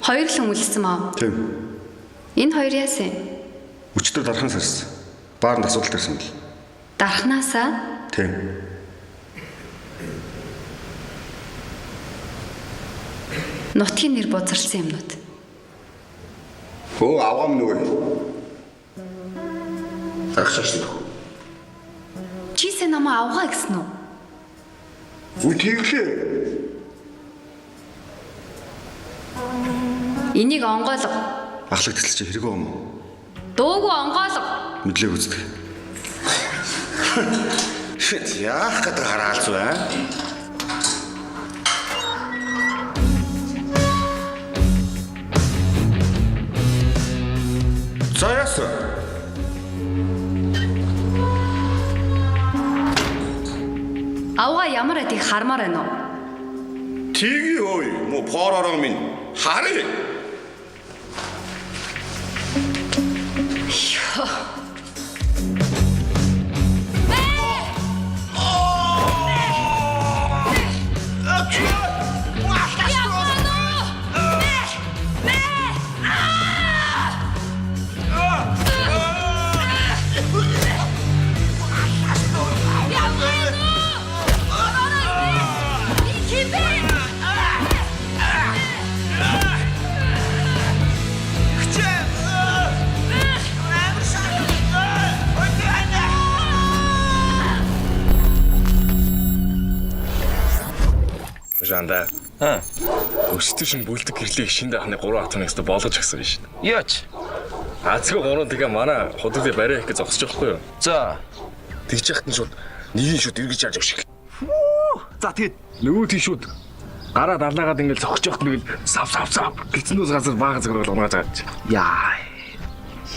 Хоёр л хүн үлдсэн маа. Тийм. Энэ хоёр яасан юм? Өчтөр дархан сарсан. Бааранд асуудал төрсөн бэл. Дархнаасаа Тийм. Нутгийн нэр бузарлсан юмнууд. Өө авгаам нүгэ. Агшааш нөх. Чи сэ намаа авгаа гэсэн үү? Үгүй тэглээ. Энийг онгойлго. Ахлах тэтэл чи хэрэг юм уу? Дуугүй онгойлго. Мэдлээ үздэг. Shit, яах гэдэг хараалц байна. За яасан? Авгаа ямар адийг хармаар байна уу? Тгий ой, мо поророо минь харъя. Жанда. Аа. Өчтөр шин бүлдэг гэрлийг шин дахны 3 атомыг өстө болгож өгсөн шин. Яач? Азгүй 3 тэгээ манай худалдаа барай их гэж зогсож байгаа байхгүй юу? За. Тэгж яхад нь шууд нэг нь шууд эргэж яаж өгш. За тэгээд Нөгөө тийм шууд гараа далаагаад ингээл зогсож явахт нэг л сав сав сав гिचнүүс газар бага загвар болгоно гэж. яа.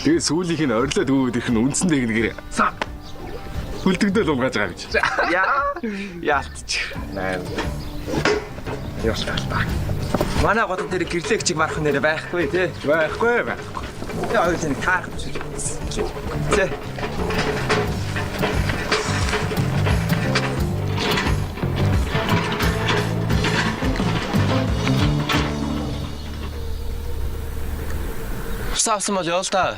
Тэгээ сүүлийнх нь орилоод өөд ирэх нь үндсэн дэгнэгээр сав бүлдэгдэл унгааж байгаа гэж. Яа. Яалтч. 8. Яс та. Манай гол дээр гэрлэг чиг марах нэрэ байхгүй тий. Байхгүй байхгүй. Тэгээ хоёул нэг таарах биш. Тэ. Ус авсан бол явал та.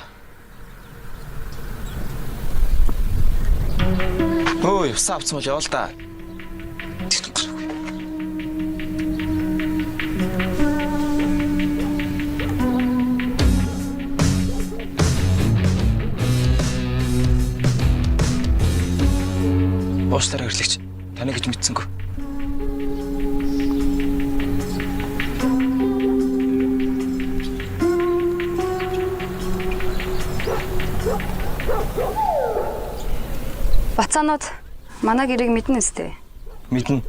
Ой, ус авсан бол явал та. Уушлаарай гэрлэгч. Таны гэж мэдсэнгүй. Бацаанууд манай гэрийг мэднэ үстэй. Мэднэ.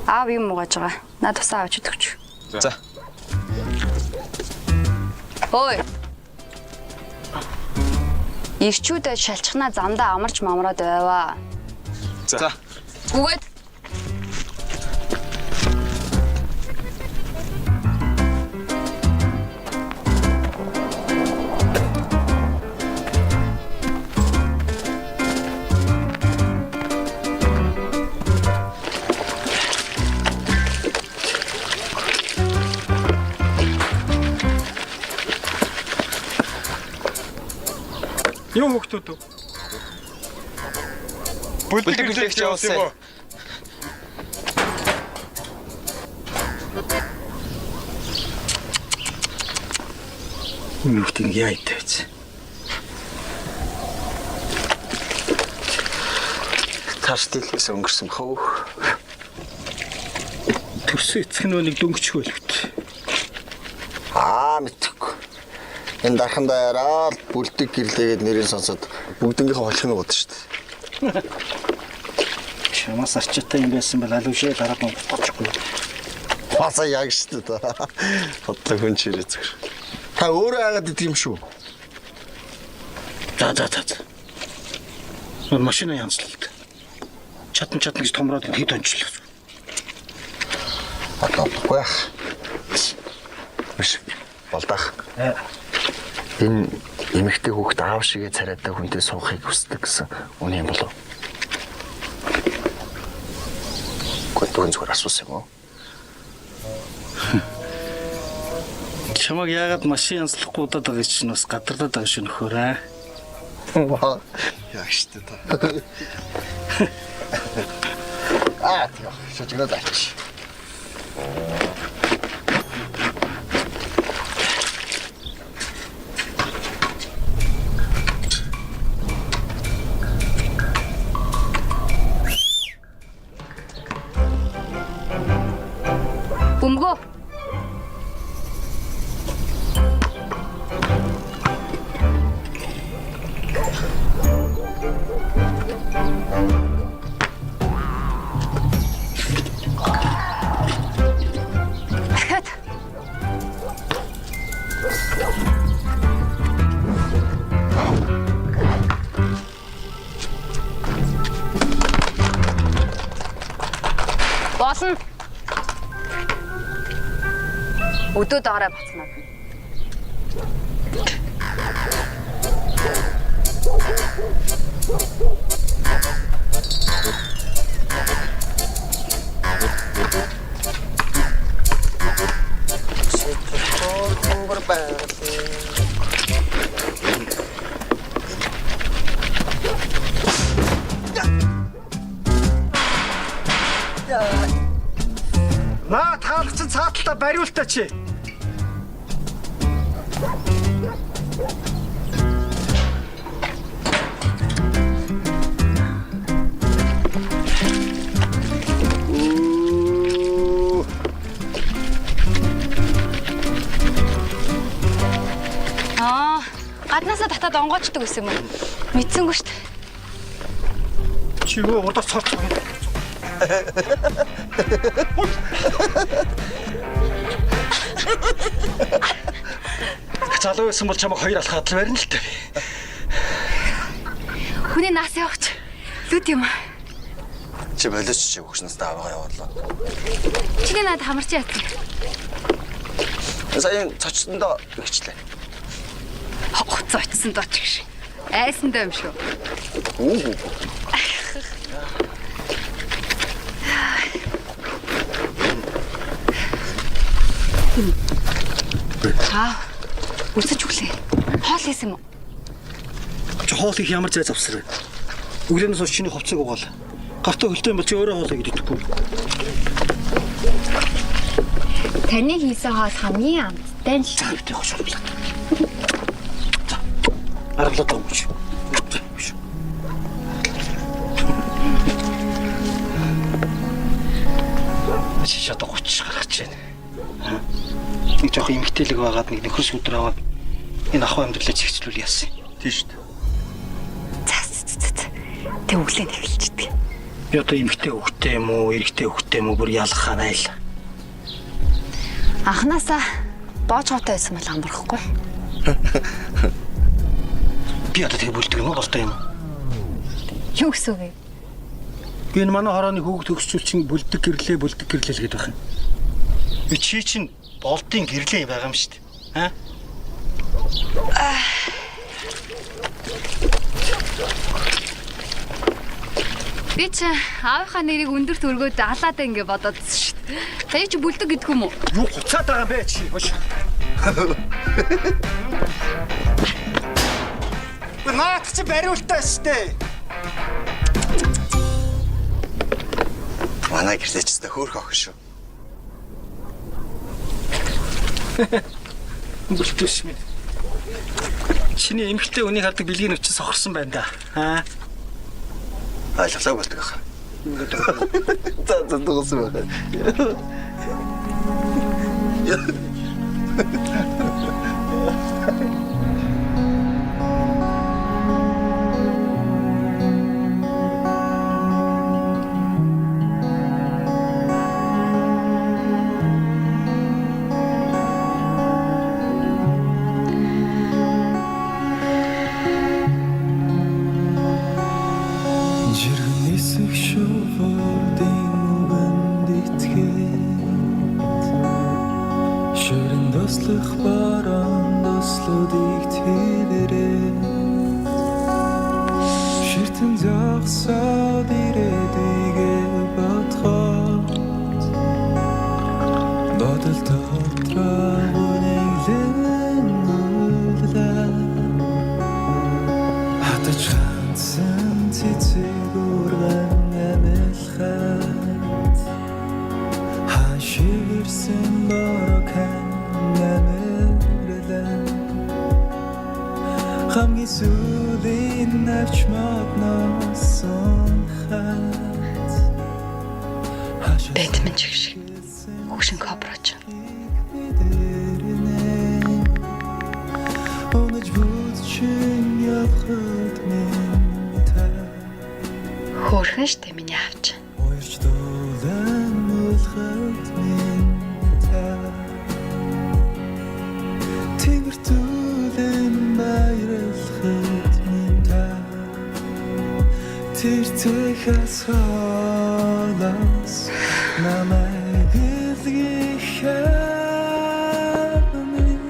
Аав юм угааж байгаа. Наад тусаа авч өгч. За. Ой. Ирчүүдээ шалчхнаа замдаа амарч мамраад байваа. За. Гүгээд. Юу хөгтүүд үү? Бүлэг гэрлэгч явуулсан. Юу гэдэг яа идэж. Таш дийлээс өнгөрсөн хөө. Төрсөн эцэг нь нэг дөнгөчгүй байлгүй. Аа мэдхгүй. Энэ дархандаа яриад бүлдэг гэрлээгээд нэрийг сонсоод бүгднгийнхээ холхиног удаа шүү дээ. Чамаас арчаатай юм байсан бол аль үшээ дараа нь ботчихгүй. Баса яг шүү дээ. Хотлог хүн чирээ зүгэр. Та өөрөө хагаад идэг юм шүү. За за за за. Нөр машина янзлалт. Чатан чатан гэж томроод хэд ончлоо. Одоо болохгүй яах. Биш. Болдаах. Энэ эмэгтэй хүүхэд аав шигээ царайтай хүнтэй суухыг хүсдэг гэсэн үнэ юм болов уу? Гэхдээ зүгээр асуусан юм уу? Чамайг яагаад машин янзлахгүй удаад байгаа чинь бас гадарлаад байгаа шүү нөхөр аа. Яг штэ та. Аа тийм. Шожигноод авчи. Бөмбөгөө. Дахиад. Болно. Өдөө доорой бацнаа. Наа таалах чинь цааталтаа бариултаа чи. Аа, гаднаасаа татаад онгоочдөг гэсэн юм уу? Мэдсэнгүй шүү дээ. Чи юу урдаас цорч байгаа. Залуу байсан бол чамайг хоёр алхаад л барина л та. Хүний нас явахч лүт юм. Чи болооч чи хөгшнөөс аваа явуулаа. Чиний над хамарч яатсан. Сая цочсондоо өгчлээ. Хуц очсон доо ч гэж. Айсандаа юм шүү. Аа. Үлсэж өглөө. Хоол хийсэн юм уу? Чи хоол хийх ямар зай завсар вэ? Өглөөнөөс хойш чиний хувцсыг угаал. Гартаа хөлтэй юм бол чи өөрөө хоол хийгээд идэхгүй. Таны хийсэн хоол хамгийн амттай нь шүү. Битгий хошуурлаа. За. Аргалаад байгаа юм чи. За, биш. Чи шатаа 30 гаргаж байна. Нэг жоох эмгтээлэг байгаад нэг нөхөр шүдэр аваад энэ ах амьдралаа чигчлүүл яасан. Тийм шүү дээ. За за за. Тэг өглөө нь эхэлчихдэг. Би одоо эмгтээ хөвгтэй юм уу, эрэгтэй хөвгтэй юм уу бүр ялгахаа байл. Анханасаа боожгоотой байсан бол амархгүй. Би одоо тэгээ бүлдэг юм уу болтой юм уу? Юу гэсэн үг вэ? Би энэ манай хорооны хүүхд төгсчүүл чинь бүлдэг гэрлээ бүлдэг гэрлээ л гэдэг байх юм. Би чи чинь болдын гэрлээ байгаа юм шүү дээ. Аа? Би чи аавынхаа нэрийг өндөрт өргөөд алаад ингэ бодоодсэн шүү дээ. Тая чи бүлдэг гэдг юм уу? Юу хуцаад байгаа юм бэ чи? Хош. Наад чи бариултаа шүү дээ. Манай гэрлээч өстө хөөх охин шүү. Бүлтүүш минь. Чиний эмэгтэй үнийг хардаг бэлгийн өвчин сохорсон байна да. Аа? Ойлголоо болдог ах. За за дууссан байна. Жиргэн нисэх шувуудын үгэнд итгээд шүрэн дуслах бараан дуслуудыг тэрэрээд ширтэн зогсоод ирээдүйгээ бодоход бодол дотроо үнэглээд Хамгийн сүүлийн навч модносон хат. Бэтмен чиг шиг. Хөгшин коброч. Унаж бүдчин явхад минь та. Хөөрхөн штэ миний аавч. Уярч дуулан үлгэд минь та. Тэнгэр түлэн баярлахад минь та. Тэр тэхээс хоолоос намайг илгээхээр минь.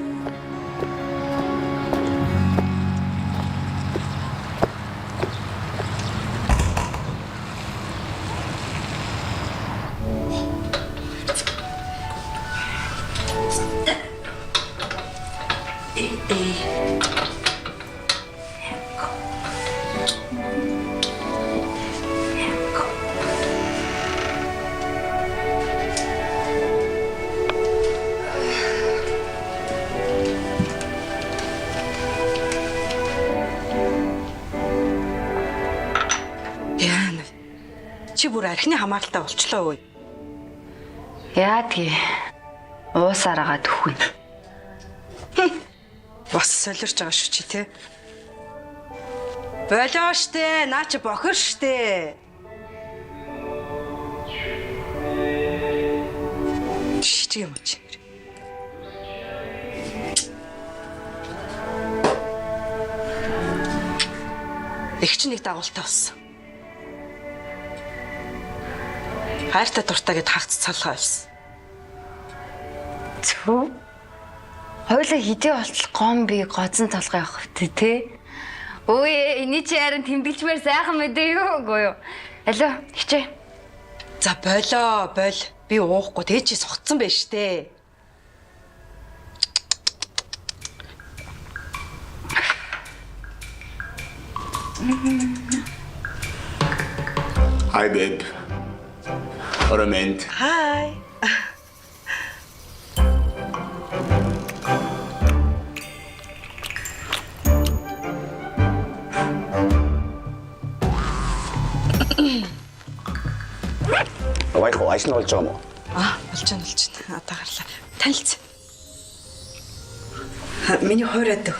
Яана. Чи бүр архины хамааралтай болчлоо өө. Яа тий. Уусаараа төхөн. Бас солирч байгаа шүү чи те. Болоо штэ. Наа чи бохор штэ. Шичиг юм чи. Их чи нэг дагуултай болсон. Хайртай дуртай гэд хагц цалгаа байсан. Цөө. Хоёулаа хэдий болтол гом би гозон толгой явах вэ те? Өө эний чи харин тэмдэглэжмээр сайхан мэдээ юу үгүй юу? Алло, хичээ. За болоо, бол. Би уухгүй тэгээ чи согтсон байж штэ. Hi babe. Оромент. Hi. Вайх ажил нь болж байгаа юм уу? А, болж байна, болж байна. Одоо гарлаа. Танилцсан. Миний хувиад өг.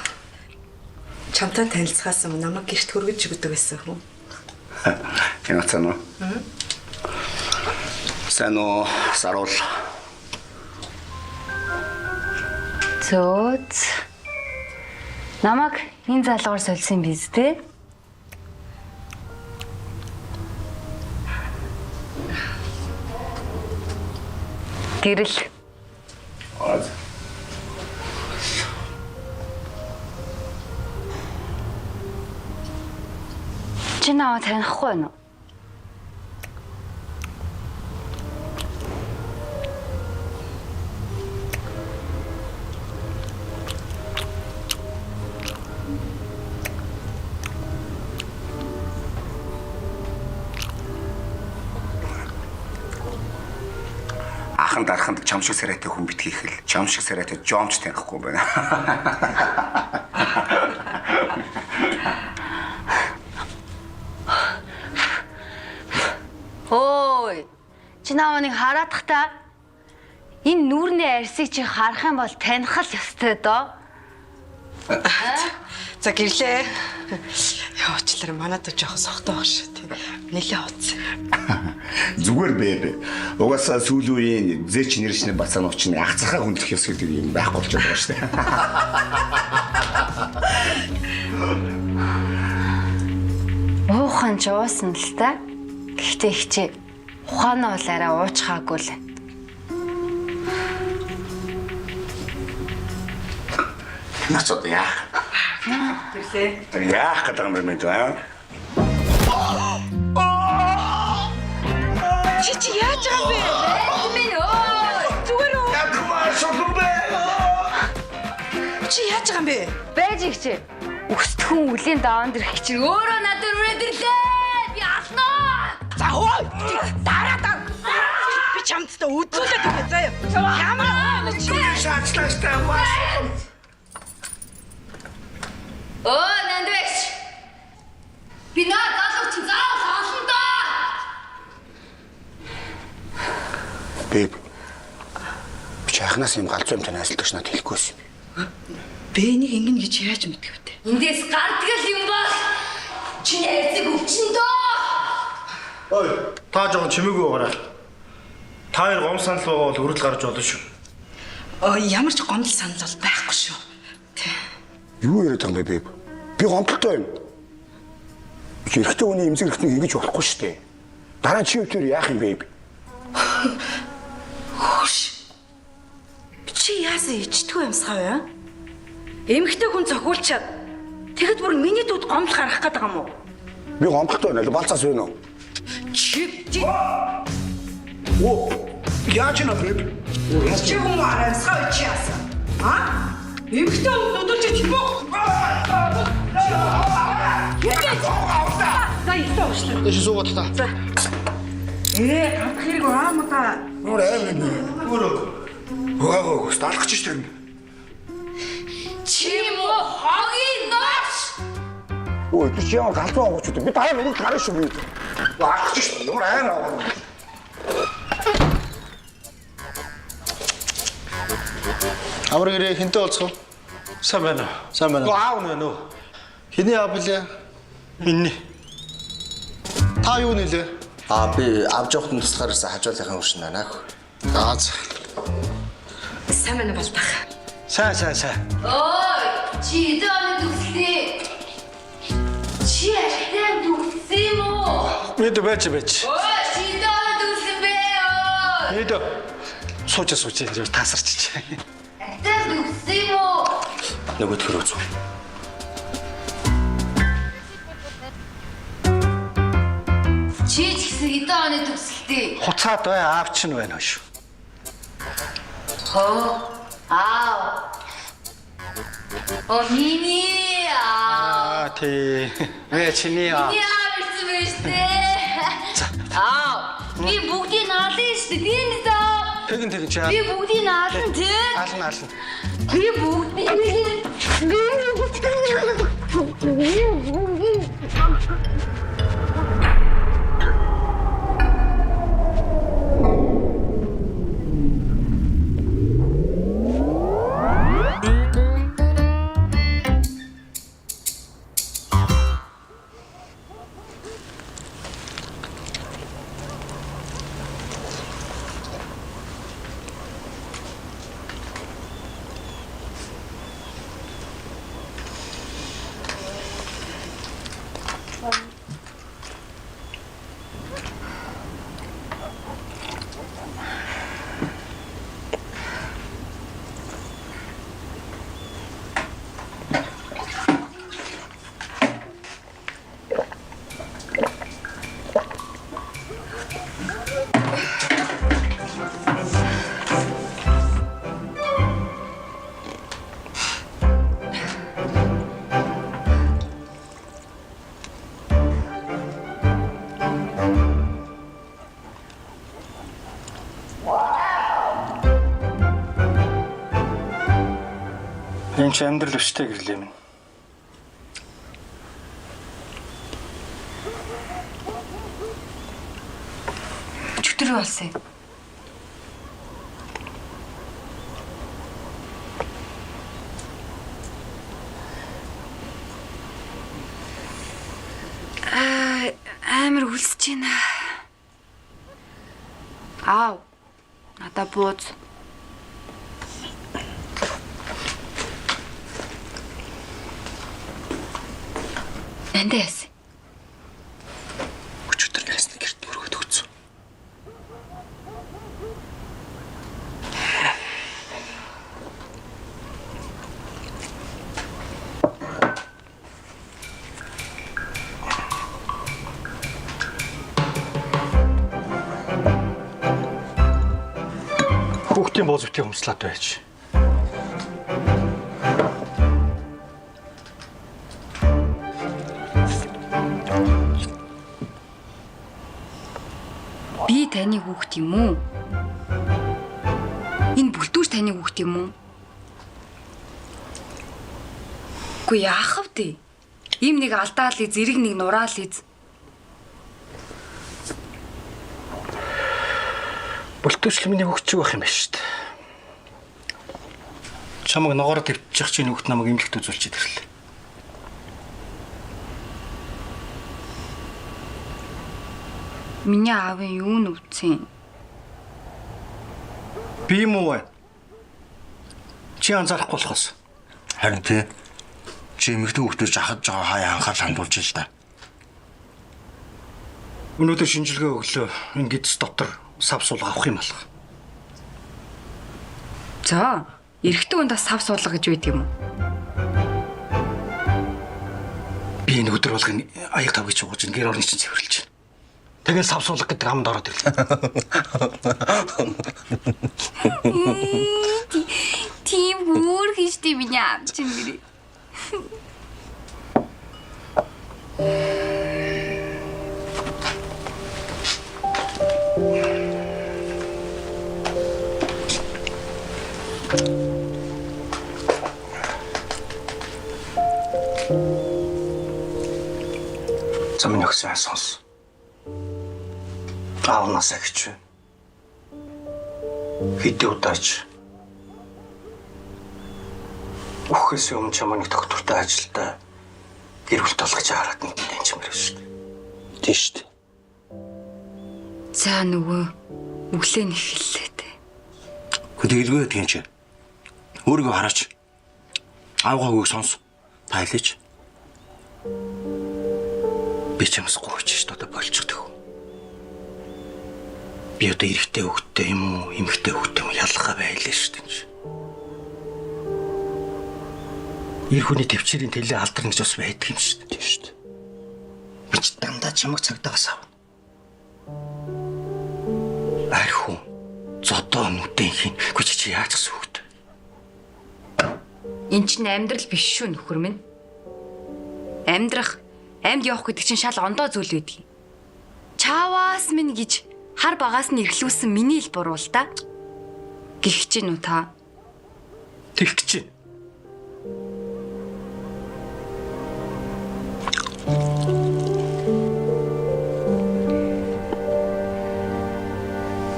Чамтай танилцахаас өмнө намайг гэрт хүргэж өгдөг байсан хүн. Янгацсан уу? Сайн уу, Саруул. Зөөц. Намайг энэ залуугаар солисон биз дээ? Гэрэл. Аа. Чи намайг танихгүй байна уу? Аханд дарханд чам шиг царайтай хүн битгий хэл. Чам шиг царайтай жомч танихгүй байна. Хөөй. Чи намайг нэг хараадах та. Энэ нүүрний арсыг чи харах юм бол таних л ёстой доо. За гэрлээ. Яачлаар манад жоохон сохтой баг шүү тий. Нилээ уц. Зүгээр бэб. Угаасаа сүүлийн үеийн зээч нэршний бацаанууд чинь ах захаа хүндлэх ёс гэдэг юм байхгүй болчиход байгаа шүү дээ. Уухан ч уусан л та. Гэхдээ хичээ ухаанаа бол арай уучхаагүй л. Наач одоо яах? Гэрлээ. Яах гэдэг юм бэ мэд аа? Чи чи яаж байгаа юм бэ? Минь өө. Зүгээр үү? Ягмаа шулуун бэ. Чи яаж байгаа юм бэ? Байж ихчээ. Өстхөн үлийн даваан дэрх чинь өөрөө надад өрөөд ирлээ. Би алнаа. За хөө. Дараа даа. Би чамд та үзүүлээд өгье заяа. Ямар Шаачлаа штэ. Өө Би наа залуу чи заавал олно доо. Бэб. Би чи анханаас юм галзуу юмтай найзалдаг ш надад хэлэхгүйсэн юм. Бэ энийг ингэнэ гэж яаж мэдэх вэ? Эндээс гардаг л юм бол чиний эцэг өвчин доо. Ой, та жоохон чимээгүй байгаарай. Та хоёр гом санал байгаа бол өргөл гарч болно шүү. Оо ямар ч гомдол санал бол байхгүй шүү. Тэ. Юу яриад байгаа юм бэ, бэб? Би гомдолтой юм. Би эрэгтэй хүний эмзэг эрхтнийг ингэж болохгүй шүү дээ. Дараа нь чи өвтөр яах юм бэ? Хөш. Чи яасан ичдэггүй юмсгаа вэ? Эмэгтэй хүн зохиулчаад тэгэд бүр миний дүүд гомдол гаргах гээд байгаа юм уу? Би гомдолтой байна. Балцаас байна уу? Чи чи Оо, яаж нэ бэб? чи юм аа амьсгаа чи яасан? А? Эмэгтэй хүн нүдэлж чи боо. За ихтэй уушлаа. Тэш суугаад та. За. Ганц хэрэг аа мó та. Өөр аим юм. Өөрөө. Хөөгөө даалгах чи шүү дээ. Чи мó хогийн нооч. Өө, тэр чи ямар галзуу агууч үү? Би дараа нь өргөл гарна шүү би. Алах чи шүү. Ямар айн агуу. Амар гэрээ хинтээ олцгоо. Сайн байна уу? Сайн байна уу? Аав нь байна уу? Хэний аав блэ? Миний. Та юу нэлээ? Аа би авч явахт нь туслахаар ирсэн хажуулынхаа хөршин байна. Аа за. Сайн байна уу болтах. Сайн сайн сайн. Ой, чи хэдэн оны төгслөө? Чи ашигтай төгссөн юм уу? Мэдээ байж байж. Ой, чи хэдэн оны төгссөн бэ? Ой, Мэдээ. Сууж сууж энэ тасарч чи. ашигтай төгссөн юм уу? Нөгөөдхөр үзв. Чи ч гэсэн хэдэн оны төгсөлтөө? Хуцаад бай аав чинь байна шүү. Хөө. Аав. О, миний аав. Аа тий. Вэ чиний аа. Миний аав ирсэн байж тээ. Аав. Би бүгдийг наална шүү дээ. Тийм үү? Тэгин тэгин чи. Би бүгдийг наална тий. Ална ална. Би бүгдийг би бүгдийг Энэ чи амьдрал өчтэй гэрлээ минь. Чөтгөр болсон юм. Аа, амар өлсөж байна. Аав. Надаа бууз. Нандаа яасан? Өчигдөр найсны гэрт өргөд өгсөн. Хүүхдийн бууз битгий хумслаад байж. Би таны хүүхэд юм уу? Энэ бүлтүүш таны хүүхэд юм уу? Үгүй яах вэ? Им нэг алдаал из, эрэг нэг нураал из. Бүлтөөсл миний хөгчөг байх юм байна шүү дээ. Чамаг ногоороо твчих чинь хүүхд намайг имлэгт үзүүлчихэд ирлээ. Миний аавын юу нүвцэн? Би юм уу? Чи анзаарахгүй болохоос. Харин тий. Чи эмэгтэй хүүхдүүд жахад жоо хаяа анхаарал хандуулж л да. Өнөөдөр шинжилгээ өглөө энэ гэдэс дотор сав суулга авах юм алга. За, эрэгтэй хүн бас сав суулга гэж байдаг юм уу? Би энэ өдөр болгон аяг тавыг чугаж энэ гэр орны чинь цэвэрлж байна. Тэгээд сав суулга гэдэг амд ороод ирлээ. Тийм хөөр хийжтэй миний аав чинь нэрээ. За миний өгсөн сонс. Аавнасаа гэж байна. Хэдий удаач Үхээс өмнө чамаа нэг доктортой ажилдаа гэр бүл толгож хараад нэг таньчмаар шүү дээ. Тийм шүү дээ. За нөгөө өглөө нь эхэллээ те. Гэхдээ илгүй байдгийн чи. Өөрийгөө хараач. Аавгаа үгийг сонс. Та хэлээч. Би чамс гооч шүү дээ одоо болчихдог. Би одоо эрэгтэй хөвгтэй юм уу, эмэгтэй хөвгтэй юм ялгаа байлаа шүү дээ. Эр хүний төвчээрийн тэлээ алдарна гэж бас байдаг юм шүү дээ. Тийм шүү дээ. Би ч дандаа чамаг цагдаагаас авна. Архи зодоо нүдэн хин. Үгүй чи яаж гэсэн хөвгт? Эн чинь амьдрал биш шүү нөхөр минь. Амьдрах, амьд явах гэдэг чинь шал ондоо зүйл байдаг. Чаваас минь гэж хар багаас нь ирлүүлсэн миний л буруу л та. Гэх чинь үү та? Тэгэх гэж байна.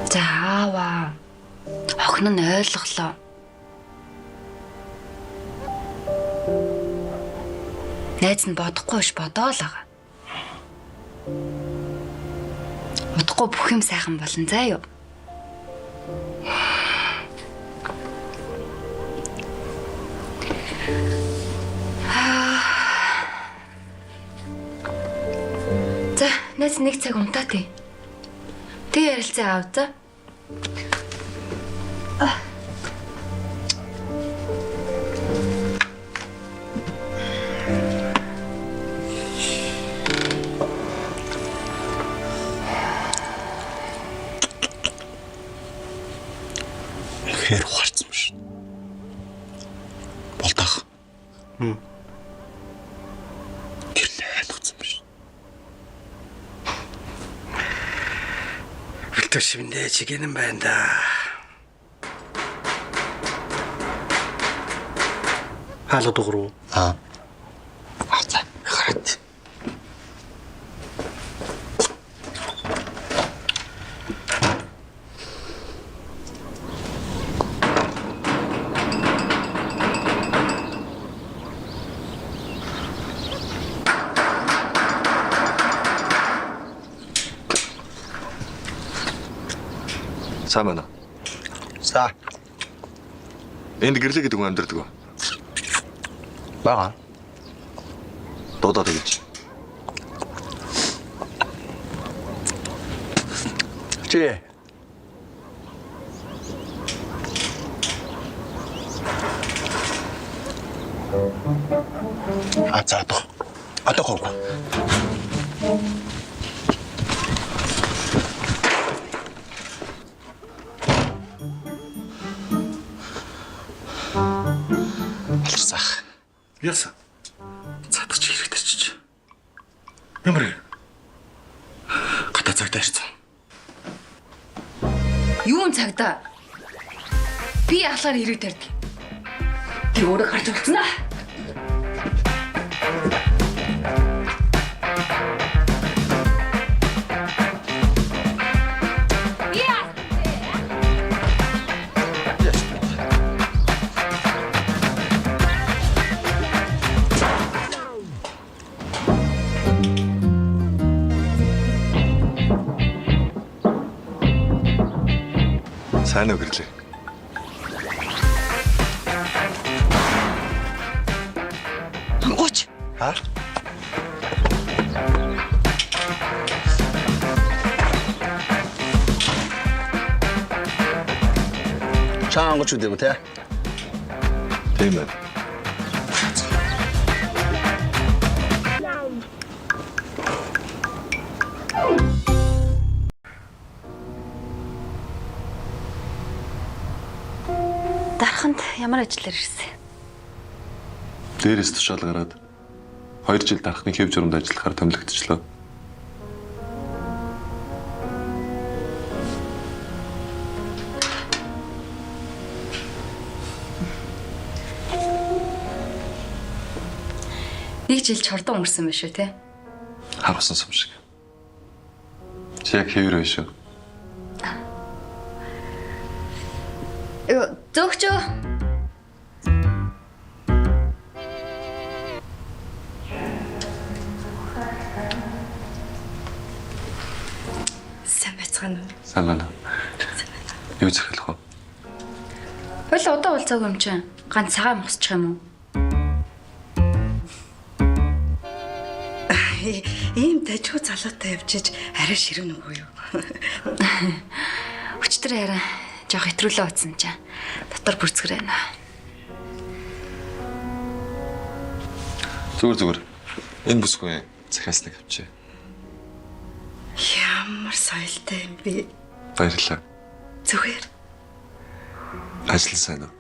За аава. Охин нь ойлголоо. Найз нь бодохгүй ш бодоол байгаа. Удахгүй бүх юм сайхан болно заа юу. За, найз нэг цаг унтаа тий. Тэг ярилцаа аав за. Үнэхээр ухаарсан юм шин. Болдох. Гэрлээ ойлгоцсон юм шин. Бэлтвш минь чигэнэн байна да. Хаалга дугруу. Аа. Аа за. Хараад. Сайн байна уу? За. Энд гэрлээ гэдэг хүн амьдардаг уу? Бага. Дуудаад өгч. Чи. А за одоо. Одоо гоо. Аларсаах. Яасан? Цадах чи хэрэгтэй чиж. Ямар юм? Гадаа цагтаа ирсэн. Юун цагдаа? Би алгаар хэрэг тарьдаг. Би өөрөө гарч болцсон аа. Сайн уу гэрлээ. Ангууч. Ха? Чаа ангууч үү те? Тийм байна. Дарханд ямар ажиллаар ирсэн? Дээрээс тушаал гараад 2 жил дарахны хэв журамд ажиллахаар томилогдчихлоо. Нэг жил чордон өнгөрсөн байх шүү, тэ? Хагасан сум шиг. Чи яг хэвэр байна шүү. Йоо, зөөгчөө. Сайн байцгаана уу? Сайн байна уу? Юу захиалах вэ? Хойлоо удаа уулзаагүй юм чинь. Ганц цагаан мосчих юм уу? Ийм дажгүй залуутай явж иж арай ширүүн үгүй юу? Өчтөр харин жоох хэтрүүлээ утсан чинь. Дотор бүрцгэр байна. Зүгээр зүгээр. Энэ бүсгүй захиасныг авчи. Ямар соёлтой юм бэ? Баярлалаа. Зүгээр. Ажил сайн уу?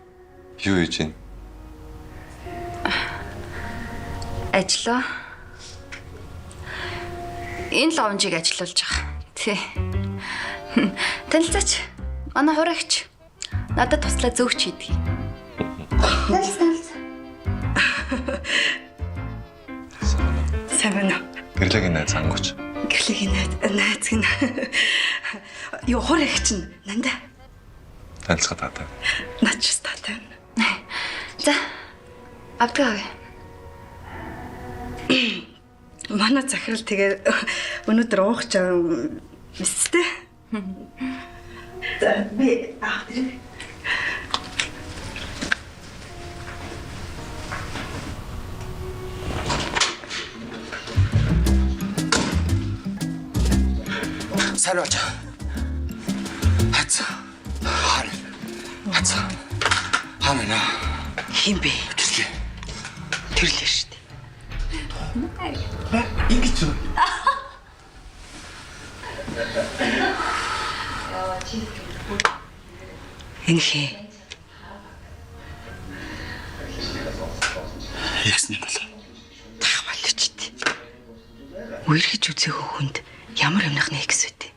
Юу хийж байна? Ажлаа. Энэ ловнжийг ажилуулж байгаа. Тий. Танилцаач. Манай хурагч. Надад туслаа зөөгч хийдэг. Танилц танилц. Сайн байна уу? Сайн байна уу? Гэрлэгийн найз ангууч. Гэрлэгийн найз найз гин. Юу хур их чинь нандаа. Танилцгаа таатай. Наач таатай. За. Авдгаа авъя. Манай захирал тэгээ өнөөдөр уух чам мэстэй. За би авах тэр. Сайн болж. Хац. Хар. Хац. Хаа нэ. Хин бэ? Тэрлээ. Тэрлээ шүү дээ. Ингэж үү? Энэ хин. Ягсны бол. Тах болооч дээ. Үерхэж үзээгүй хүнд ямар юмных нэ гэсэн үү?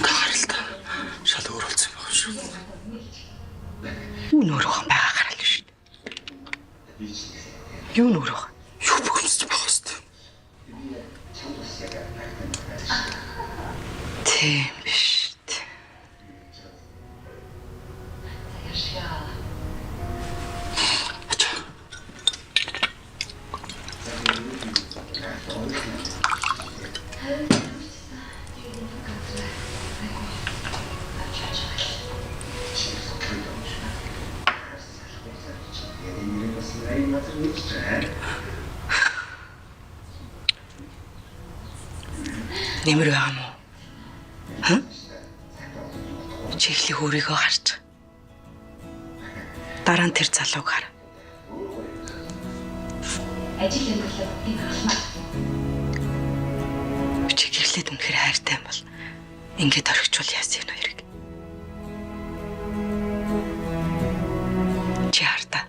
Таарл та. Шал өөр болсон юм байна шүү. Юу нөрөх юм байгаа гарал шүү дээ. Юу нөрөх? Юу бөхөмсөж байх хэвээр. Тийм биш дээ. Нэмэр байгаа мó? Хм? Чи эхлэх өөрийгөө харж. Дараа нь тэр залууг хар. Ажил амьдралаа бүгдийг хаалмаа. Чи гэрлээд үнэхээр хайртай юм бол ингээд орхичвол яасан энэ хоёрыг. Чи хар та.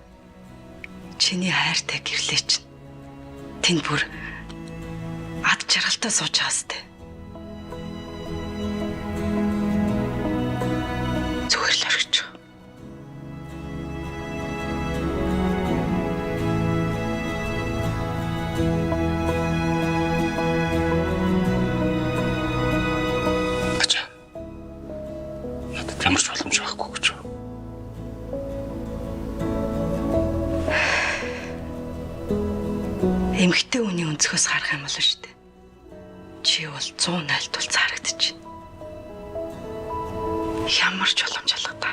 Чиний хайртай гэрлээ чинь тэнд бүр ад жаргалтай сууж байгаа сте. Зүгээр л орхич. Ачаа. Надад ямар ч боломж байхгүй гэж. Эмэгтэй хүний өнцгөөс харах юм бол шүү дээ. Чи бол 100 найлтвал цаарагдчих. Ямар ч боломж алга та.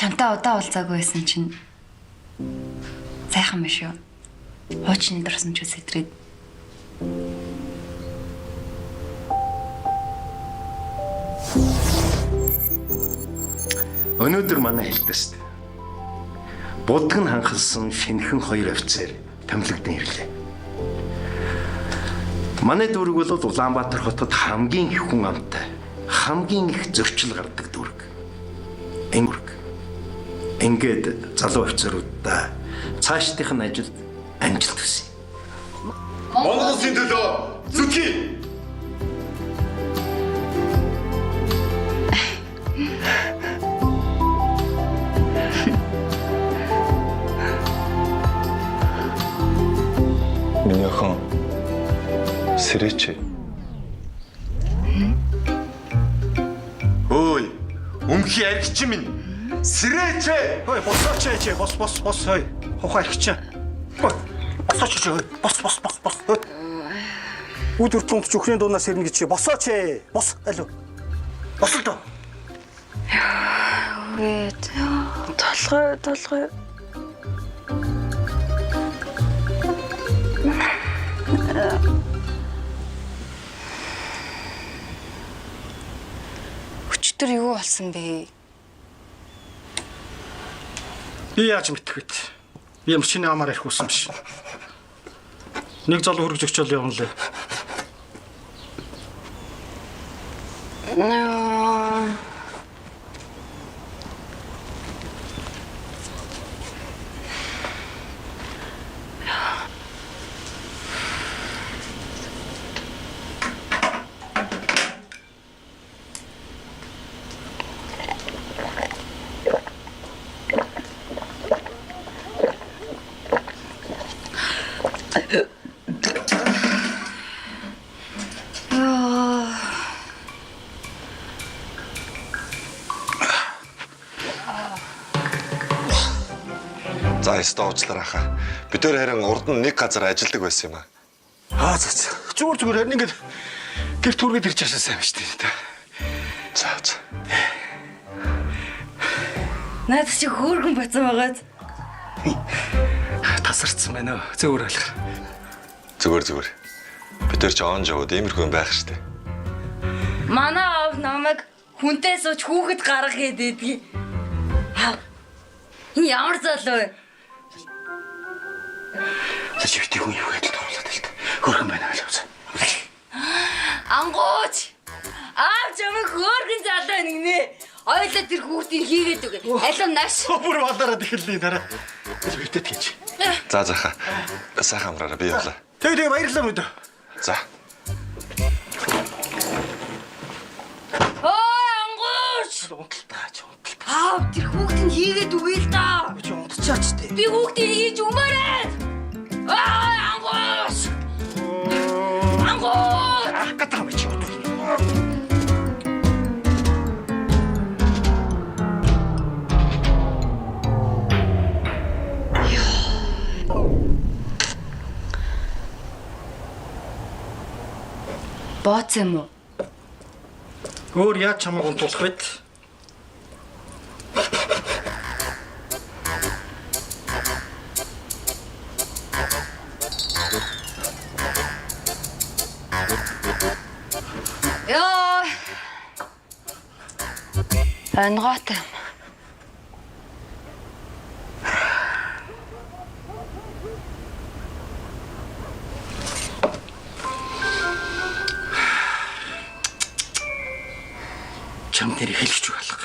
Чамтай удаа уулзаагүй байсан чинь сайхан биш үү? Хуучны дурсан ч сэтрээд. Өнөөдөр манай хэлтэст будг нь ханхалсан шинэхэн хоёр офицер томилогдсон ирлээ. Манай дүүрэг бол Улаанбаатар хотод хамгийн их хүн амтай, хамгийн их зөрчил гардаг дүүрэг. Ингэрэг. Ингээд залуу офицеруудаа цаашдынх нь ажилд амжилт хүсье. Монгол улсын төлөө зүтгэе. Миний охин сэрэч. Өөй, өмхий аригч минь. Сэрэч. Хөөе, босооч ээ, бос бос бос хөөе. Хухай архич. Хөөе. Босооч ээ, бос бос бос бос. Үд хүртэл унтж өхрийн дуунаас ирнэ гэж чи босооч ээ. Бос алив. Бос л доо. Үгүй толгой толгой. Өчтөр юу болсон бэ? Би яаж мэдэх вэ? Би юм чиний амаар ярих үсэн биш. Нэг залуу хөргөж өгчөөл явна лээ. За ёстой уучлаарай хаа. Бид хоёр харин урд нь нэг газар ажилладаг байсан юм аа. Аа за за. Зүгээр зүгээр харин ингээд гэр түргээд ирж чашаа сайн биш үү? За за. Наад чи хөөргөн бацсан байгаад. Тасарцсан байна уу? Зөөр ойлгох. Зүгээр зүгээр. Бид хоёр ч он жавууд иймэрхүү юм байх штэ. Манай аав намайг хүнтэй сууч хүүхэд гарга гэдэг. Энэ ямар залуу вэ? За чи битгий хүн юу гэдэл дурлаад л та. Хөөрхөн байна алив. Ангууч. Аав чамайг хөөрхөн залуу байна гинэ. Ойлоо тэр хүүхдийг хийгээд үгүй. Алив нааш. Бүр балаараад эхэллээ дараа. Битээд гэж. За за хаа. Сайхан амраарай би явлаа. Тэг тэг баярлалаа мэдээ. За. Ой ангууч. Унталтаа чи унталтаа. Аав тэр хүүхдийг хийгээд үгүй л да. Чи унтчаач тээ. Би хүүхдийг хийж өгмөр ээ. Ой ангууч. Ангууч. Ах гэдэг юм чи одоо. Бооц юм уу? Өөр яаж чамайг унтуулах вэ? Йоо. Онгоотой юм. Чамд нэр хэлэх ч алга.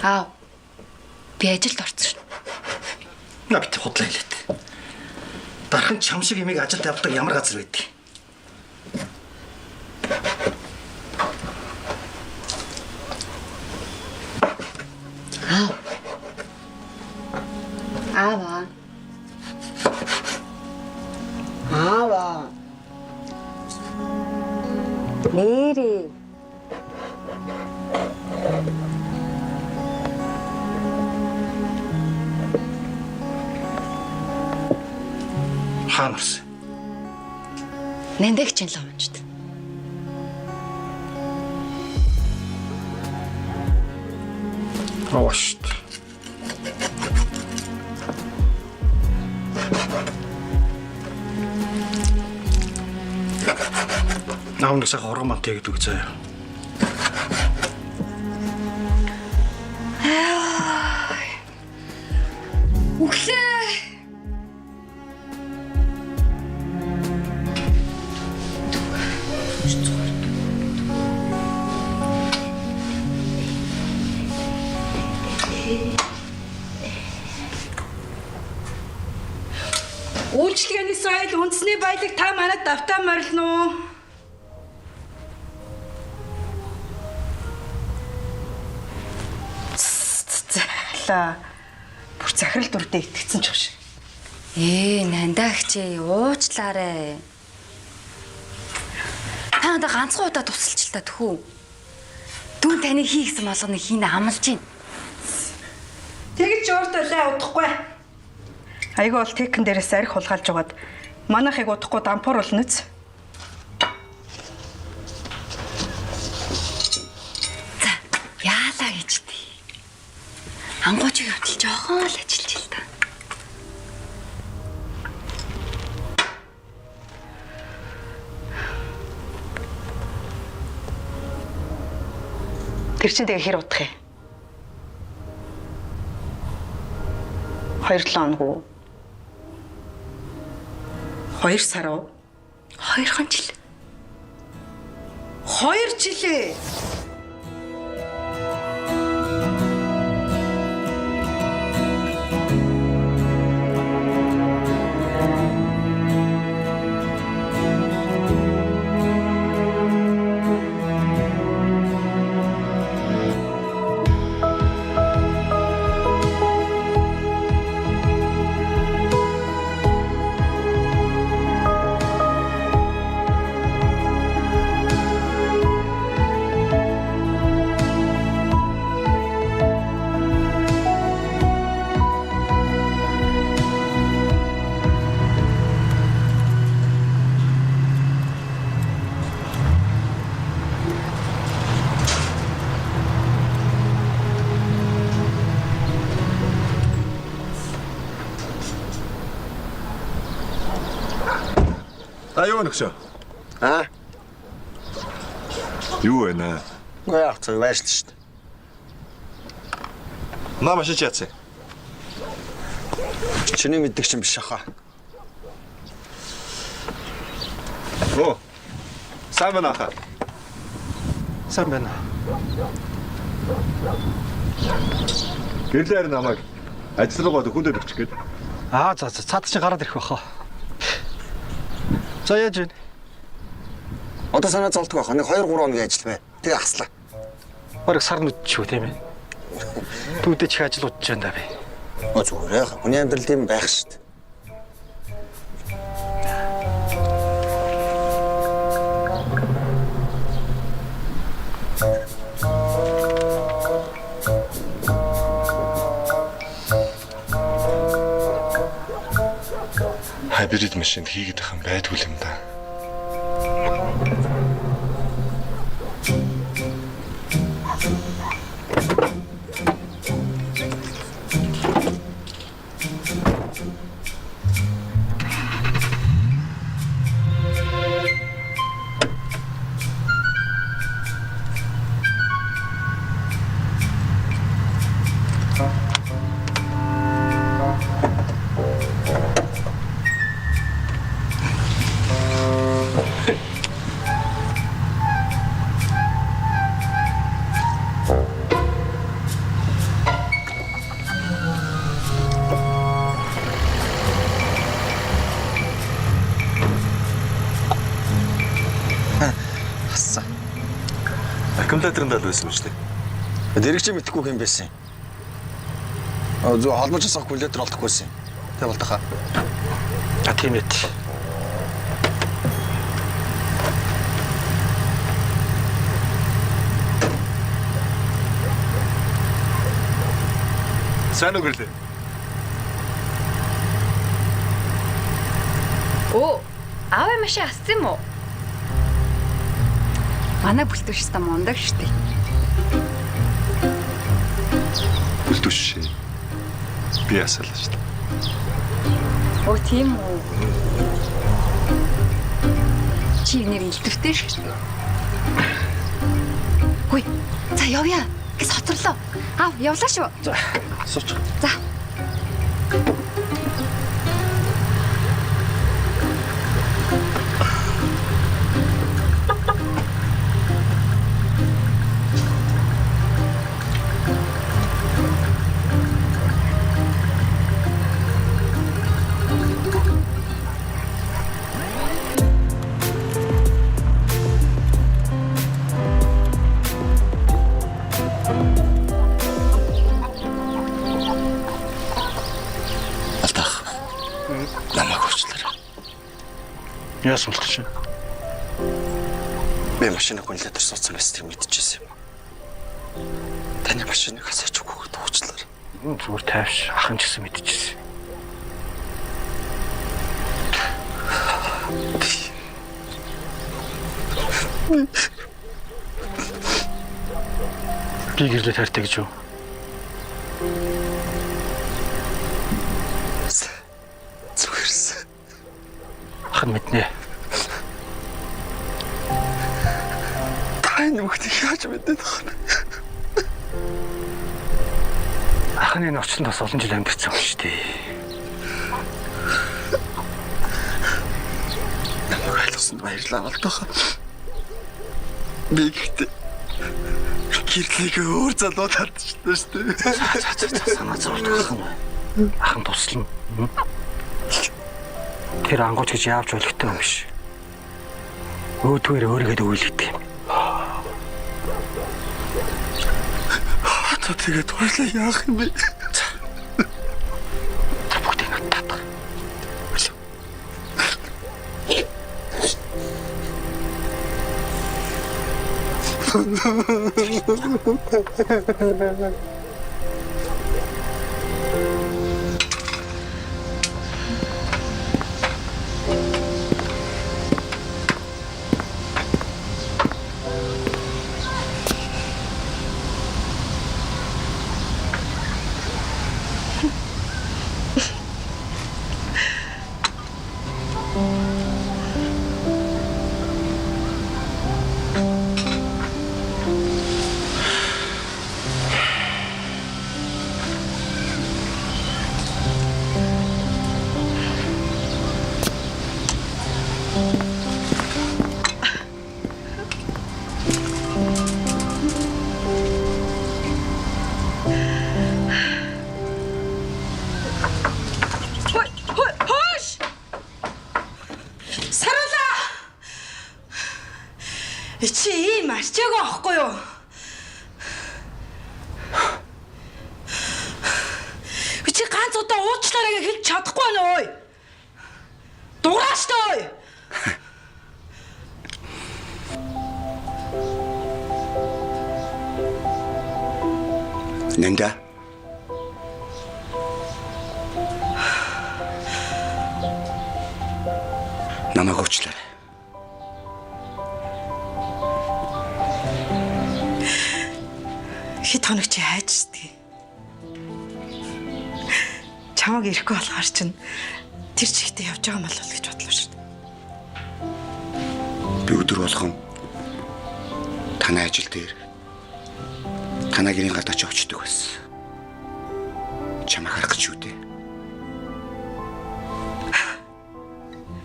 Аав. Би ажилд орсон шин. На бит худлаа хэлээд. Дархан чам шиг имийг ажилд авдаг ямар газар байдгийг. Аав. Аава. Аава. Нэрээ. Хаана орсон? Нандаг чинь л унжд. Аваа шт. Наав нэг сайхан хоргон мантай гэдэг үг заяа. Өглөө. Үйлчилгээний соёл үндэсний баялаг та манад давтаа морилно уу? Зайлаа. Бүр захирал дүрдээ итгэцэн ч шиг. Нандаагч уучлаарай. Та надад ганцхан удаа тусалч л та тхүү. Дүүн таны хий гэсэн болгоныг хийнэ амлаж байна. Тэгэж уурталаа удахгүй. Айгүй бол текэн дээрээс арх хулгайлж угаад манайхыг удахгүй дампуур болно үз. За, яалаа гэж тий. Ангуучиг явтал жоохон л ажиллаж ил та. Тэр чинь тэгээ хэр удах юм? 2-7 хоног уу? 2 сар уу? 2 жил. 2 жилээ. А юу нөхшөө? Аа? Юу вэ наа? Үгүй яах вэ? Байрлал шүү дээ. Наа машин чи яатсан? Чиний мэддэг чинь биш ахаа. Оо. Сайн байна ахаа. Сайн байна. Гэрлээр намайг ажил руугаа хүндээ бичих гээд. Аа за за цаад чинь гараад ирэх баха. За яаж вэ? Одоо санаа зовлтгүй байх. Нэг 2 3 хоногийн ажил бай. Тэгээ ахслаа. Бараг сар нүдчихв тийм ээ. Дүүдээ чих ажил удаж байна да би. Оо зүгээр яах. Хүний амьдрал тийм байх шүү дээ. Хибрид машинд хийгээд байх юм байдгүй юм да. Ассан. Аккумуляторын дал байсан юм шүү дээ. Дэрэгч мэдхгүй юм байсан. Зөв холбож асах аккумулятор олдохгүйсэн. Тэг болтохаа. А тийм ээ. Сайн уу гэрлээ. Оо, аав машин ассан юм уу? Манай бүлтүүш та мундаг штэ. Бүлтүүш шээ. Би асаалаа шүү дээ. Оо, тийм үү. Чи нэр илтвтэй шүү. Хүй, за явъя. Гэс хоцорлоо. Аав, явлаа шүү. За, сууч. За. Алдах. Намайг уучлаарай. Яасан болох чинь? Би машины аккумулятор суудсан байсныг мэдчихсэн юм. Таны машиныг хасаач өгөхөд уучлаарай. Зүгээр тайвш ах нь ч гэсэн мэдчихсэн. Би гэрлээ таартай гэж юу? Зүгэрсэн. Ах нь мэднэ. Та энэ бүгдийг яаж мэдээд байгаа юм? Ах нь энэ орчинд бас олон жил амьдарсан юм шүү дээ. Намайг ойлгосонд баярлалаа Алдах. Би гэхдээ гэрлийг өөр залуу татчихлаа шүү дээ. За за за санаа зовлох юм байна. Ах нь туслана. Тэр ангууч гэж яавч ойлгохтой юм биш. Өөдгөөр өөрийгөө дөвөлгдөг юм. Одоо тэгээд хоёлаа яах юм бэ? За бүгдийг надад татах. Хөөш! Саруулаа! Чи ийм арчаагүй аахгүй юу? Чи ганц удаа уучлаарай гэж хэлж чадахгүй байна ой. Дугаач та ой. Нэнда. Намайг уучлаарай. Хэд хоног чи хайжсдгийг. Чамаг ирэхгүй болохоор чинь тэр чигтээ явж байгаа юм болов гэж бодлоо шүү дээ. Би өдөр болгон танай ажил дээр танай гэрийн гадаа ч очдөг байсан. Чамайг харах гэж юу дээ.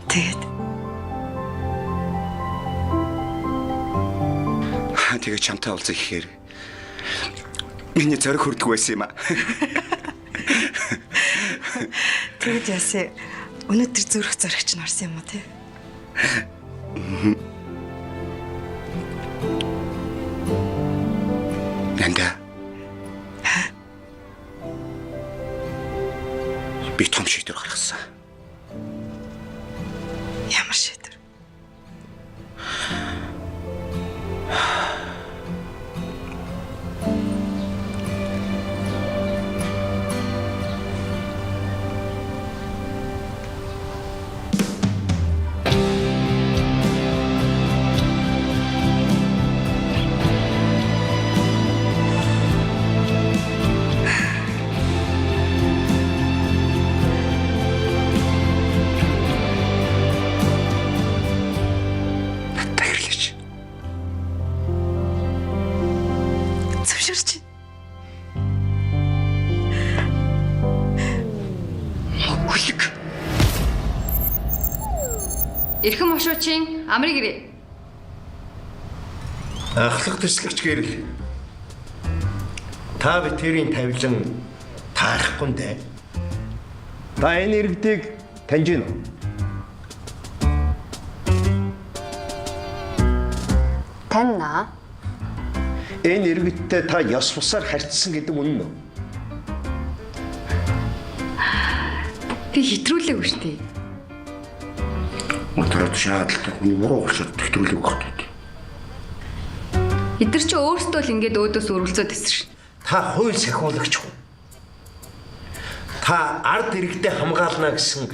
Тэгээд Тэгээ чамтай уулзах гэхээр миний зориг хүрдэг байсан юм а. Тэгээд яасан өнөөдөр зүрх зоригч нь орсон юм уу те? Нанда. Би том шийдвэр гаргасан. Ямар шийдвэр? Надтай хэрлээч. Зөвшөөрч. Хүлэг. Эрхэм хошуучин амрыг ирээ. Ахлах төслөгч гэрэл. Та битэрийн тавилан таарахгүй дээ. Та энэ иргэдийг таньж гин үү? Таньна. Энэ иргэдтэй та ёс бусаар харьцсан гэдэг үнэн үү? Би хэтрүүлээгүй шүү дээ. Өдрөд шаардлагатай хүний буруу голшоод хэтрүүлэг өгөх гэдэг. Эдгэр чи өөрсдөө л ингээд өөдөөс өргөлцөөд ирсэн шин. Та хууль сахиулагч хүн. Та ард иргэдээ хамгаална гэсэн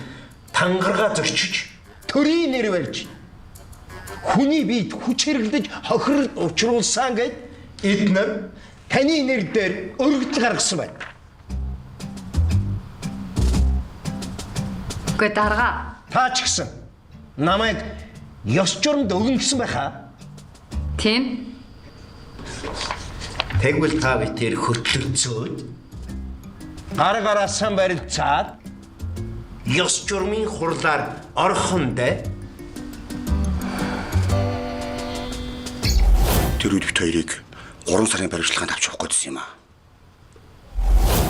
тангараа зөрчиж, төрийн нэр барьж, хүний биед хүч хэрэглэж хохирол учруулсан гэд эднэр таны нэр дээр өргөдөл гаргасан байна. Үгүй дарга. Та ч гэсэн намайг ёс журамд өгнө гэсэн байхаа. Тийм. Тэгвэл та битэр хөтлөгцөөд гар гараасаа барилцаад ёс журмын хурлаар орхон дээ. Тэр үед бит хоёрыг 3 сарын баримтчилгаанд авч явах гэдсэн юм аа.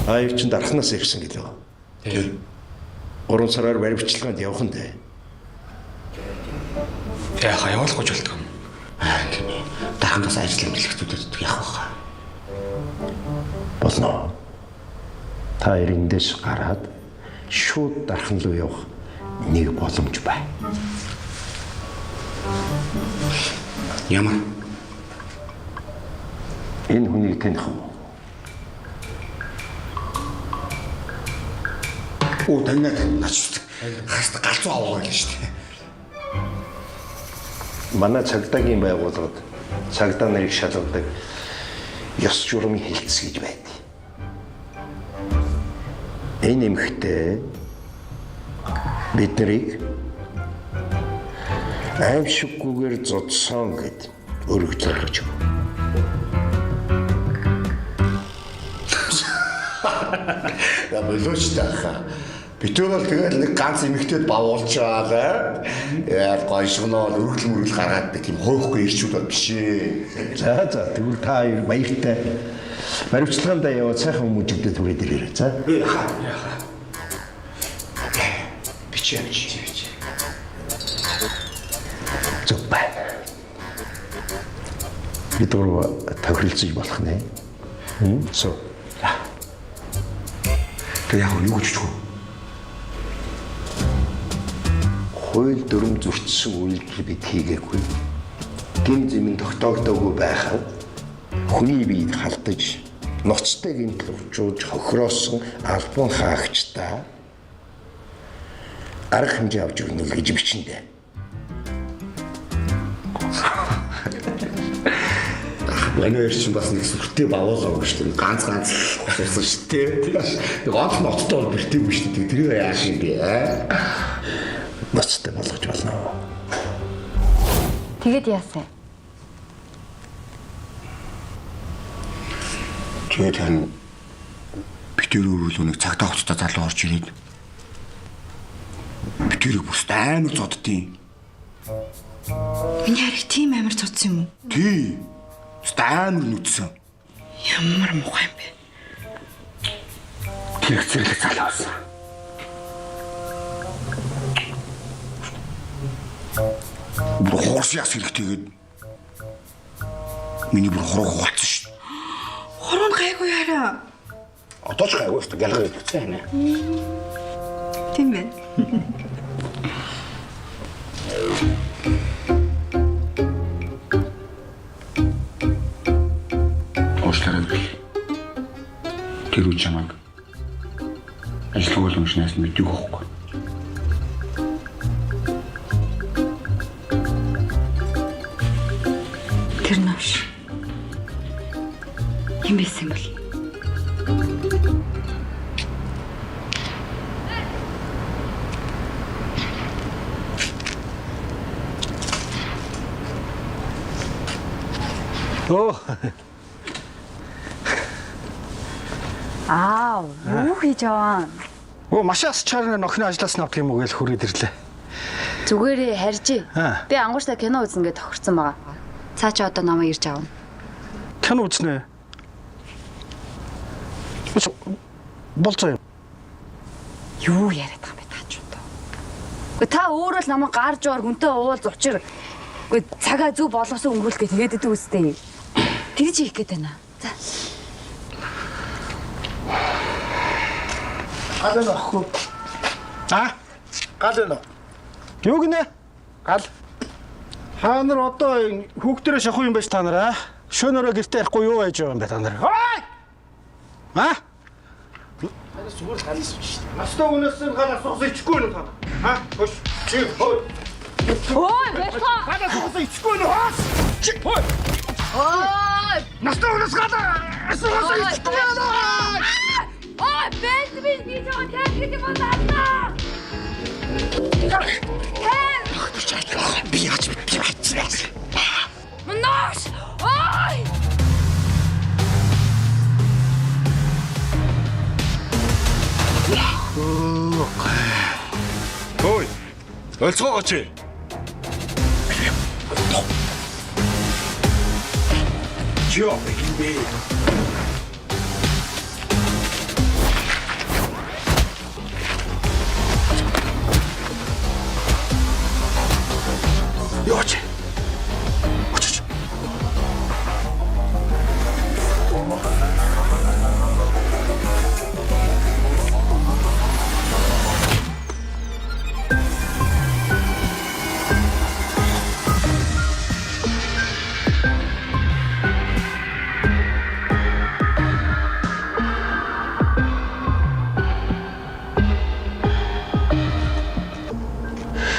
Аюу чин дархнаас ирсэн гэлээ. Тийм. 3 сараар баримтчилгаанд явах нь дээ. Тэг яхаа явуулахгүй ч болтгоо юм. Аа тийм ээ. Дарханаас ажил амжилт явах байхаа. Болно. Та эрэндээс гараад шууд дархан руу явах нэг боломж бай. Ямар? Энэ хүнийг таних уу? Оо танаа нач. Хаста галзуу аваа гэлээ шүү дээ. Манай цагдаагийн байгууллагад цагдаа нарыг шалгадаг ёс журмын хэлц гэж байдаг. Энэ эмэгтэй бид нарыг аимшиггүйгээр зодсон гэд өргөдөл гаргаж өгөв. Я болооч таахаа. Битүүр бол тэгэл нэг ганц эмэгтэйд бавуулчаал яа гойшгноо өргөл мөргөл гаргаад нэг тийм хөөхгүй ирчүүд бол биш ээ. За за тэгвэл та хоёр баяртай. Баримтчилгаандаа яваад сайхан хүмүүжигдээ түрээд ирээрэй. За. Бичээ бичээ. Зөв байна. Бид гурав тохиролцож болох нэ. Суу. Тэг яг юу гэж вэ? Хууль дүрм зөрчсөн үйлдэл бид хийгээгүй. Гим зэмэн тогтоогдоогүй байхад хүний биед халдаж ноцтой гэмтэл учруулж хохироосон албан хаагчдаа арга хэмжээ авч өгнө л гэж бичэндээ. Манай хоёр чинь бас нэг сүртэй бавуулаа шүү дээ. Ганц ганц хосолсон шүү дээ. Тэг гол ноцтой бол бэртээгүй шүү дээ. Тэрийг яах юм бэ? Ноцтой болгож болно. Тэгэд яасан юм? Тэгээд харин битэр өөрөлөө нэг цагтаа хуцтай залуу орж ирээд битэрийг бүст амар зоддیں۔ Миний хариг тийм амар цуцсан юм уу? Тий. Бүст амар нүдсэн. Ямар муухай юм бэ? Тэр зэрэг залуу байсан. Бүр хуурс яс хэрэгтэйгээд миний бүр хураг хулцсан шүү. Тийм. Одоо ч гайгүй шүү дээ. Гялгар идэгцэн хэнэ. Тийм байна. Уушлаарай гэл. Тэр үе чамайг ажилгүй юм шиг найс мэддэг байхгүй. Тэр новш. Хэн байсан юм бол? Оо. Аа, юу хийж яваа? Оо, машаас чаар нохины ажлаас нь авдаг юм уу гэж хүрээд ирлээ. Зүгээрээ харж. Би ангууштай кино үзнэ гэж тохирцсон байгаа. Цаа чи одоо намайг ирж авна. Кино үзнэ. Болцоо юм. Юу яриад байгаа юм бэ та ч одоо? Үгүй та өөрөө л намайг гар жоор хүнтэй уулз учир. Үгүй цагаа зөв болгосон өнгөрүүлэх гэж тэгээд идэв үстэй. Тэр чи хийх гээд байна. За. Гал байна ахгүй. А? Гал байна уу? Юу гинэ? Гал. Та нар одоо хүүхдэрээ шахуу юм байж та нар аа? Шөнөрөө гэртээ ярихгүй юу байж байгаа юм бэ та нар? Ой! А? Зүгээр гал шүү дээ. Настай хүнээс гал асуусан ичихгүй нэ та нар. А? Хөш. Чи хой. Ой, бэлхо. Гал асуусан ичихгүй нэ. Чи хой. Ой! Настай хүнээс гал асуусан ичихгүй нэ. Ой, бэлт би би жоо тайлбар юм байна. Би яаж би яаж. Новш! Ой! Ой. Ойлцгоогоо чи. Чи яа гинбэ? Яач? Очиж.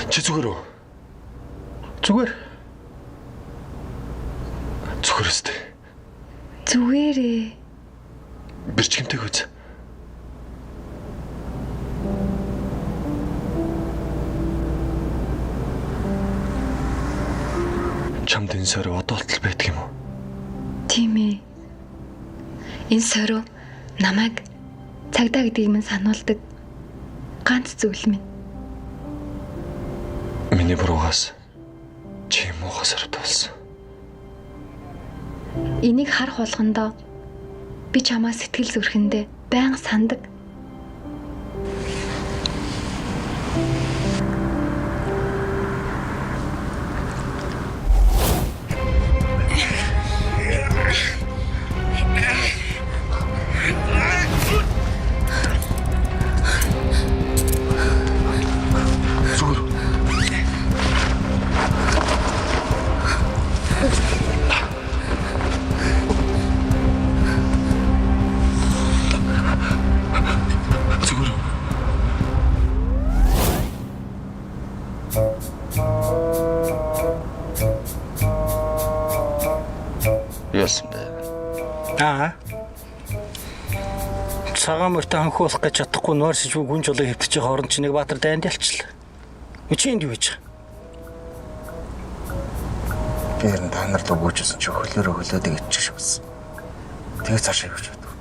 Чи зүгээр үү? Зүгээр. Зүгээр өстэй. Зүгээрээ. Бэрчгэнтэй үз. Чамд энэ сорь одоо болтол байдаг юм уу? Тийм ээ. Энэ сорь намайг цагдаа гэдгийг минь сануулдаг ганц зүйл минь. Миний буруугаас чи муухай сорвтой болсон. Энийг харах болгондоо би чамаа сэтгэл зүрхэндээ байнга сандаг. Зүгээр үү? Яасан бэ? Аа. Цагаан мөртөө ханхуу болох гэж чадахгүй нуарсж гүн жолоо хэвтэж байгаа хооронд чи нэг баатар дайнд ялчлаа. Чи энд юу хийж байгаа? Би ер нь та нар л өгөөжсэн чи хөлөөрөө хөлөөд идчих шиг болсон. Тэгээ цаашаа явж чадав.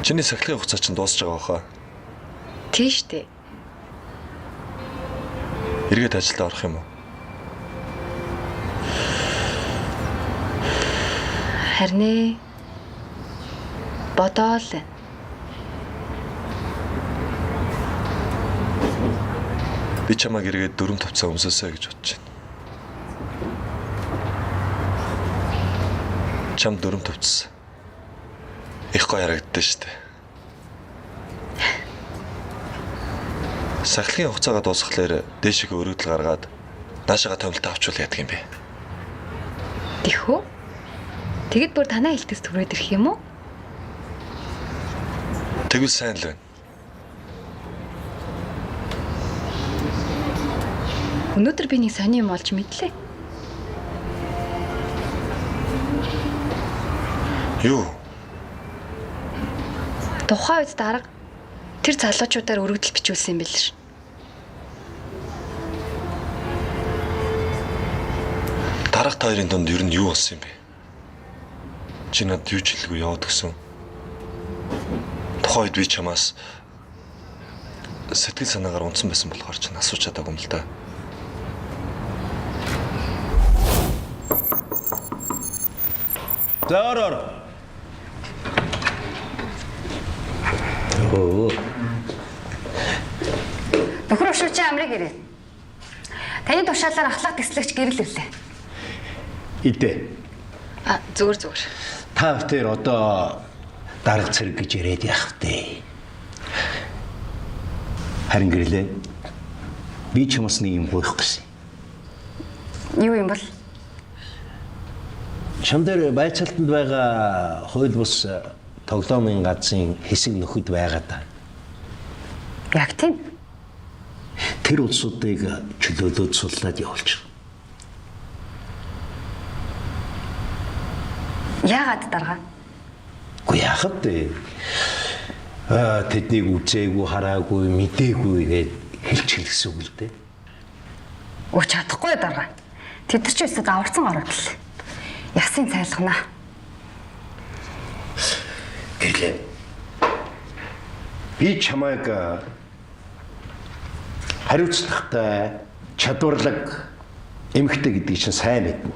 Чиний сахилгын хугацаа чинь дуусч байгаа баха. Тийш дээ. Эргээд ажилдаа орох юм уу? Харин ээ. Бодоол. Би чамайг эргээд дүрм тавцаа өмсөөсэй гэж бодож байна. Чам дүрм тавцсан. Их гоё харагддээ шүү дээ. Сахилгын хугацаагаа дуусгахлаар дээшээ өргөдөл гаргаад наашаага томилтоо авчвал яадаг юм бэ? Тэхүү? Тэгэд бүр танаа хэлтэс түрээд ирэх юм уу? Тэгвэл сайн л байна. Өнөөдөр би нэг сони юм олж мэдлээ. Юу? Тухайн үед дарга тэр залуучуудаар өргөдөл бичүүлсэн юм билээ ш. Дарга та хоёрын дунд ер нь юу болсон юм бэ? Чи надад юу ч хэлгүй яваад гисэн. Тухайн үед би чамаас сэтгэл санаагаар унтсан байсан болохоор чинь асууж чадаагүй юм л да. За ор ор. Өө. Нөхөр өшөөчийн амрыг ирээ. Таны тушаалаар ахлах тэслэгч гэрэл ирлээ. Идэ. А зүгээр зүгээр. Та бүхэн одоо дарга цэрэг гэж яриад яах вэ? Харин гэрлээ. Би ч юмс нэг юм гуйх гэсэн. Юу юм бол? Чам дээр байцаалтанд байгаа хууль бус тоглоомын газрын хэсэг нөхөд байгаа да. Яг тийм. Тэр улсуудыг чөлөөлөөд суллаад явуулчих. Яагаад дарга? Үгүй яах вэ? Аа тэднийг үзээгүй, хараагүй, мдээгүй гэж хэлчихэл гэсэн үг л дээ. Өө чадахгүй дарга. Тэд нар ч өсөд аварсан ороод л. Ясын цайлгана. Гэрлээ. Би чамайг хариуцлагатай, чадварлаг эмэгтэй гэдгийг чинь сайн мэднэ.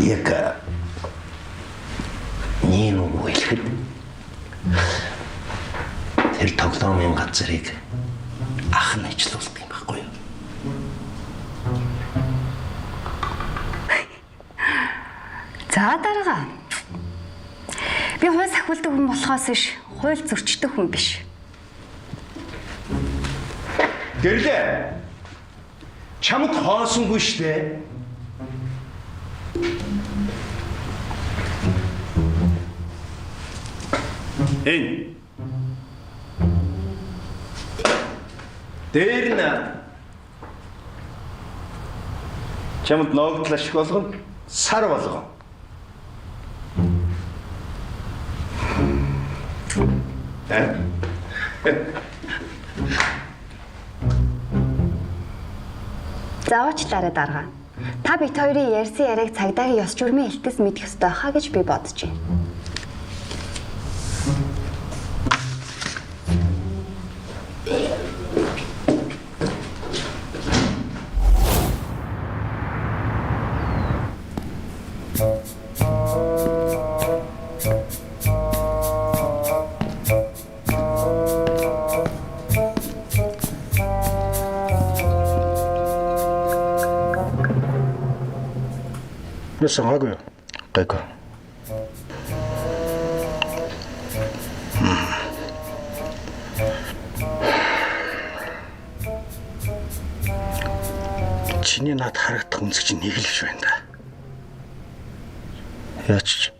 Яг нэг үг хэлэхэд тэр тоглоомын газрыг ах нь ажилуулдаг юм байхгүй юу? За дарга. Би хууль сахиулдаг хүн болохоос иш хууль зөрчдөг хүн биш. Гэрлээ. Чамд хоосонгүй штэ. Энэ. Дээр нь чамд ногдол ашиг болгоно, сар болгоно. Заавчлаарай дарга. Та бит хоёрын ярьсан яриаг цагдаагийн ёс журмын элтэс мэдэх ёстой хаа гэж би бодож байна. Юусан гайгүй юу? Гайгүй. Чиний над харагдах үнсэг чинь нэг л биш байна да. Яач ч.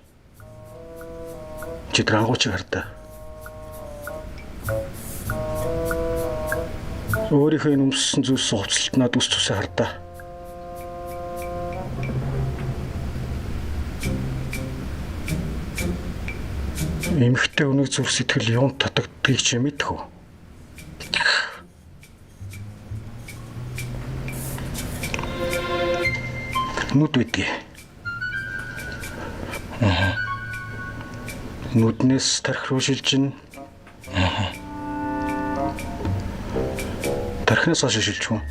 Чи тэр ангуучийг хардаа. Өөрийнхөө энэ өмссөн зүйлс хувцалт над үс цусаа хардаа. Эмэгтэй хүнийг зүрх сэтгэл юунд татагддгийг чи мэдэх үү? Нүд байдгийг. Аа. Нүднээс тархи руу шилжинэ. Аа. Тархинаас хойш шилжих үү?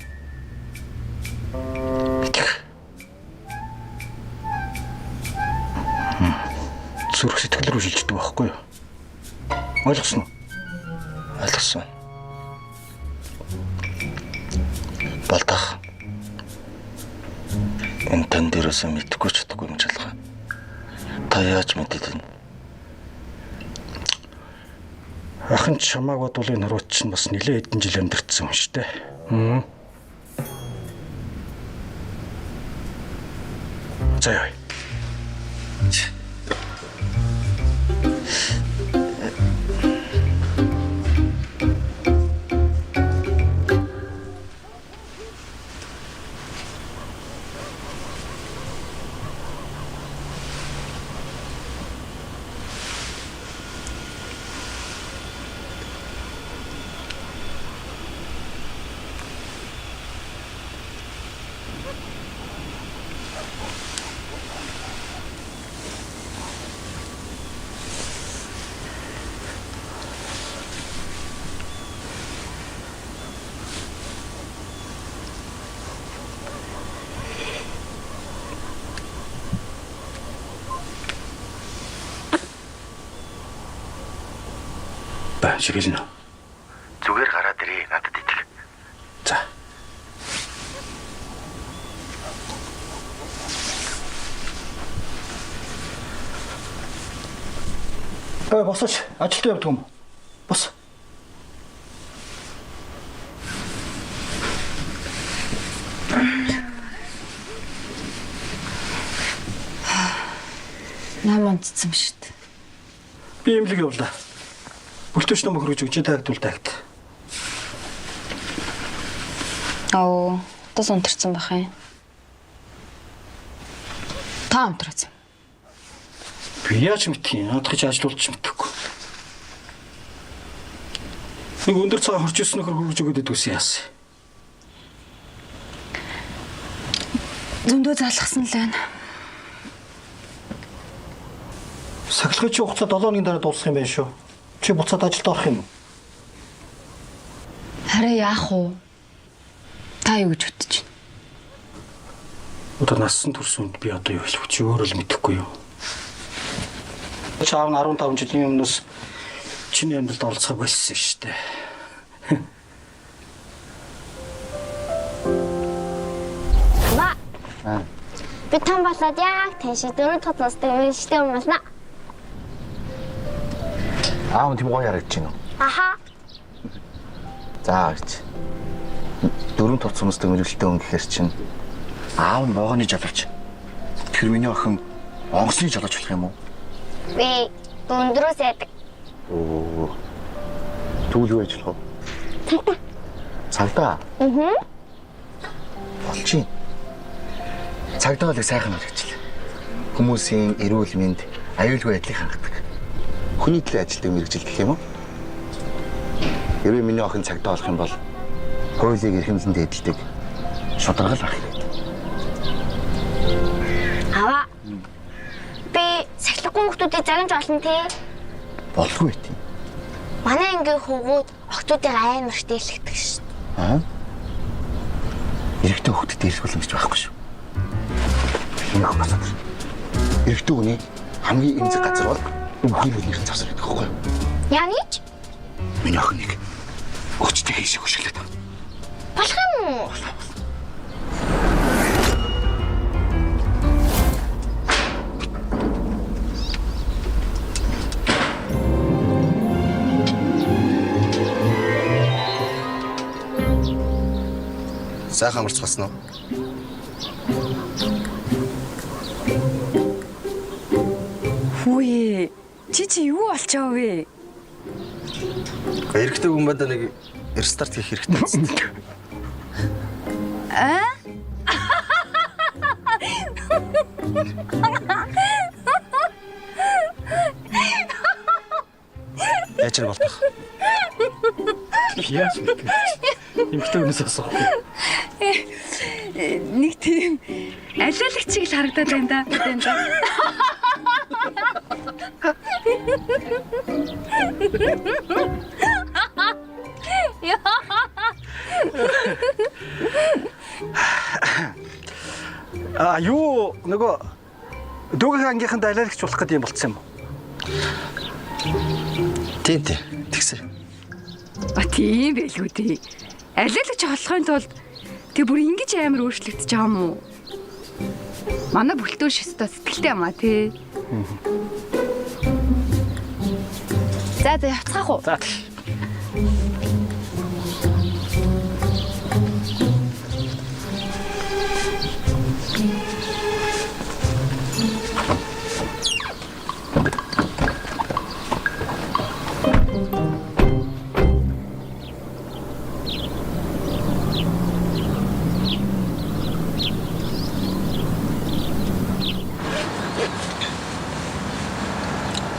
Зүрх сэтгэл рүү шилждэг байхгүй юу? Ойлгосон уу? Ойлгосон. Болдох. Энэ тань дээрээс мэдэхгүй ч чадахгүй юм чалгаа. Та яаж мэдээд байна? Ах нь чамааг бодвол энэ хурууч чинь бас нилээ хэдэн жил амьдэрсэн юм шүү дээ. Хм. За яа. Ба шигэлнэ. Зүгээр гараад ирээ надад итг. За. Ой босооч ажилд явдаг юм. Бос. Нам онцсон шүү дээ. Би имлэг явлаа. Бүлтөөч ном хөргөж өгч тагдвал тагт. Оо, тас унтарсан байх юм. Та унтраасан. Би яаж мэдх юм? Наадах чи ажилуулж мэдэхгүй. Нэг өндөр цагаан хорч ирсэн нөхөр хөргөж өгөөд идвэсэн яасан. Зөндөө залхсан л байна. Сахилгын чи хугацаа 7 хоногийн дараа дуусах юм байна шүү. Чи буцаад ажилд орох юм уу? Хараа яах вэ? Та юу гэж бодож байна? Одоо нассан төрсөн хүнд би одоо юу хэлэх вэ? Чи өөрөө л мэдэхгүй юу? Чи аав нь 15 жилийн өмнөөс чиний амьдралд оролцохыг болсон шүү дээ. Ба. Би том болоод яг тань шиг дөрөв дахь настай мэрэгчтэй хүн болно. Аав нь тийм гоё харагдаж байна уу? Аха. За гэж. Дөрөв туц хүмүүстэй мэрэгчлээ хүн гэхэр чинь аав нь могооны жолооч. Тэр миний охин онгоцны жолооч болох юм уу? Би өндрөөс айдаг. Оо. Тэгвэл юу ажиллах вэ? Цагдаа. Цагдаа? Аа. Болчих. Цагдаа бол их сайхан мэрэгжил. Хүмүүсийн эрүүл мэнд, аюулгүй байдлыг хангадаг. Хүний төлөө ажилладаг мэрэгжил гэх юм уу? Хэрвээ миний охин цагдаа болох юм бол хуулийг эрхэмлэн дээдэлдэг шударгал ах хэрэгтэй. Аваа. Би сахилгагүй хүмүүсийг загнаж олно тий. Болгүй тий. Манай ангийн хөвгүүд охтуудыг амар их дээрлэгдэг шүү. Аа. Эрэгтэй хүүхдэд дээрлэх боломж байхгүй шүү. Энэ ах газар. Эрэгтэй хүний хамгийн эмзэг газар бол үхэр хөлнийх нь завсар гэдэг байхгүй юу? Яа гэж? Миний охиныг өгчтэй хийшиг хөшиглээд байна. Болох юм уу? Сайхан амарч болсон уу? Хүүе. Чи юу болчоо вэ? Эрэгтэй хүн байна нэг рестарт хийх хэрэгтэй биз. Аа? Яаж юм болтох? Яаж мэдэх вэ? Эмэгтэй хүнээс асуух. Нэг тийм алиалагч шиг л харагдаад байна да. Байна да. А юу нөгөө дүүгийн ангийнханд алиалагч болох гэдэг юм болцсон юм уу? Тийм тийм. Тэгсэн. А тийм байлгүй тий. Алиалагч болохын тулд тэг бүр ингэж амар өөрчлөгдөж байгаа юм уу? Манай бүлтөө шистэ сэтгэлтэй юм а тий. За за явцгаах уу? За.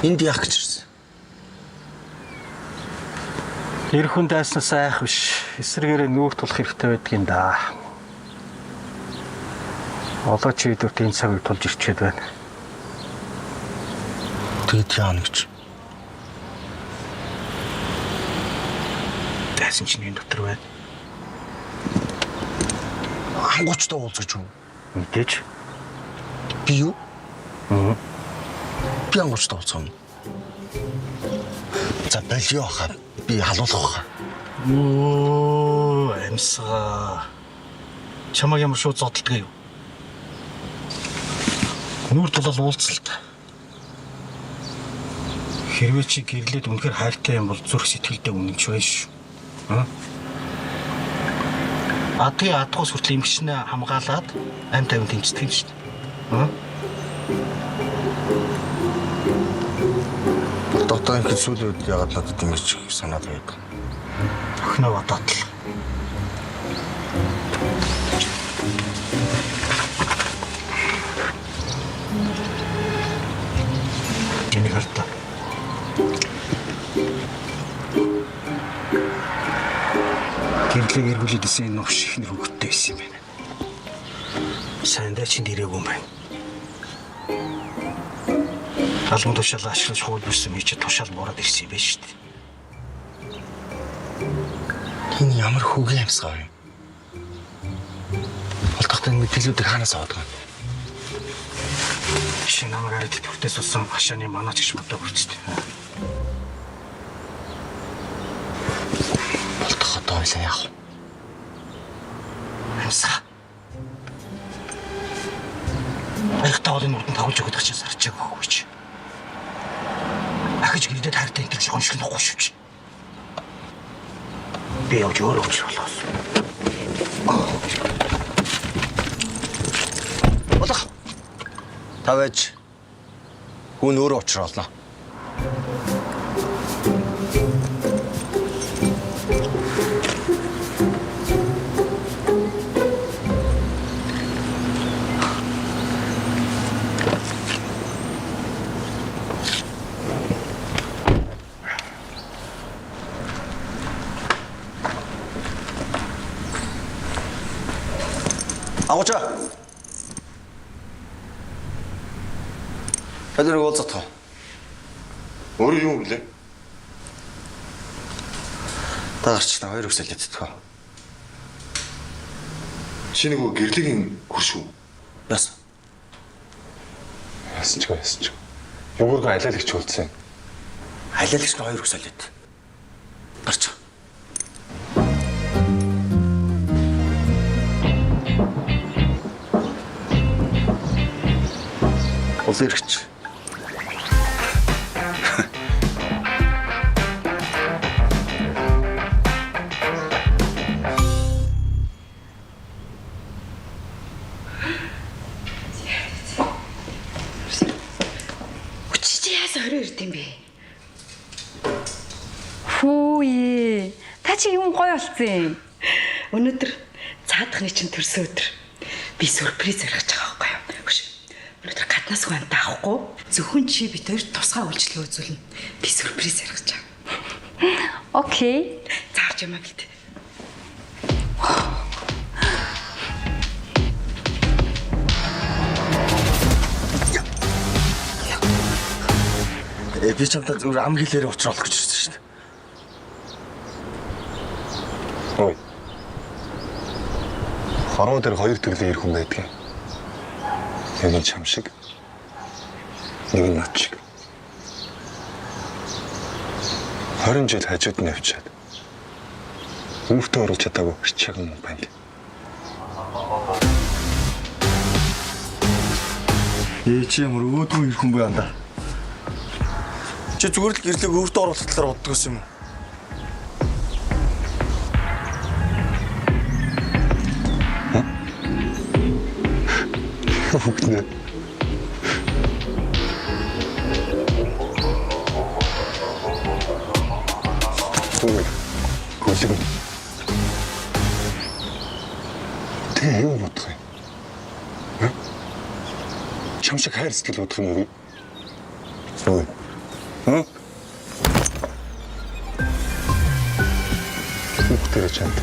Энд яах гэж ирсэн? Тэр хүн дайснаас айх биш. Эсрэгээрээ нүүр тулах хэрэгтэй байдгийн да. Одоо чи өдөрт энэ цагийг тулж ирчээд байна. Тэгэд яана гэж. Дайсан чинь энэ дотор байна. Ангуучтай уулзаж юу? Мэдээж. Би юу? Аа. Би ангуучтай уулзах юм. За болио хаа. Би халуулах хаа. Оо, амьсгаа. Чамаг ямар шууд зодтолдог юм. Нүүр тулал уулзалт. Хэрвээ чи гэрлээд үнэхээр хайртай юм бол зүрх сэтгэлдээ үнэнч байна шүү. Аа? Адгийн адгуус хүртэл эмгчнээ хамгаалаад ам тавин тэмцдэг юм шүү дээ. Аа? Одоо ингэ сүүлийн үед яагаад надад ингэж санаад байдаг. Охиноо бодоод л. Энийг хартаа. Гэрлэг эргүүлээд исэн энэ новш ихнэр хөвгттэй байсан юм байна. Сайндаа чинь ирээгүй юм байна. Албан тушаал ашиглаж хууль бус юм хийж тушаал буураад ирсэн юм байна шүү дээ. Энэ ямар хөгийн амьсгаа вэ? Болтохтой мэдээллүүдийг хаанаас аваад байгаа юм? Шинэ намайг арид тэтгэвртээс болсон хашааны манаач гэж бодоо хүрчтэй. Болтох одоо ойлаа яах вэ? Амьсгаа. Аягтай бол энэ урдан тавж өгөх чинь сарчааг өгөхгүй чи. Ахиж гэрлээд хайртай энэ шиг гоншигнохгүй шүү чи. Би явж өөрөө учрах болохоос. Болох. Тавэж хүн өөрөө учрах болно. Агуучаа. Бид нэг уулзах. Өөрөө юу блэ? Та гарч та хоёр өсөлт итгэв. Чи нөгөө гэрлэгийн хөрш үү? Яасан? Яасан ч яасан ч. Юугааргүй алиалагч уулзсан юм. Алиалагч нь хоёр өсөлт. Гарч. Улс эрхч. Чи яасан 22 юм бэ? Хүүе. Та чи юм гоё болцсон юм. Өнөөдөр цаадхны чинь төрсөн өдөр. Би сюрприз ярих гэж байгаа байхгүй юу? Хөш. Өнөөдөр гаднаас хүн амтаа авахгүй. Зөвхөн чи бид хоёр тусгай үйлчлэгээ үзүүлнэ. Би сюрприз ярих гэж байгаа. Окей. Заарч юмаа бит. Би чамтай зүгээр ам хэлээр учруулах гэж ирсэн шүү дээ. Ой. Хороо дээр хоёр төрлийн эр хүн байдаг. Нэг нь чам шиг, нэг нь над шиг. 20 жил хажууд нь явчаад Хүүхдээ оруулж чадаагүй чаган мөн байна. Ээ чи ямар өөдгөө ирэх хүн бэ андаа. Чи зүгээр л гэрлийг өөртөө оруулах талаар боддог байсан юм уу? Хүүхднэ. Хөөе. Хөлөг. Тэ юу бодох юм? Чам шиг хайр сэтгэл бодох юм уу? Хөөе. Хм? Хүүхдэрээ чамд.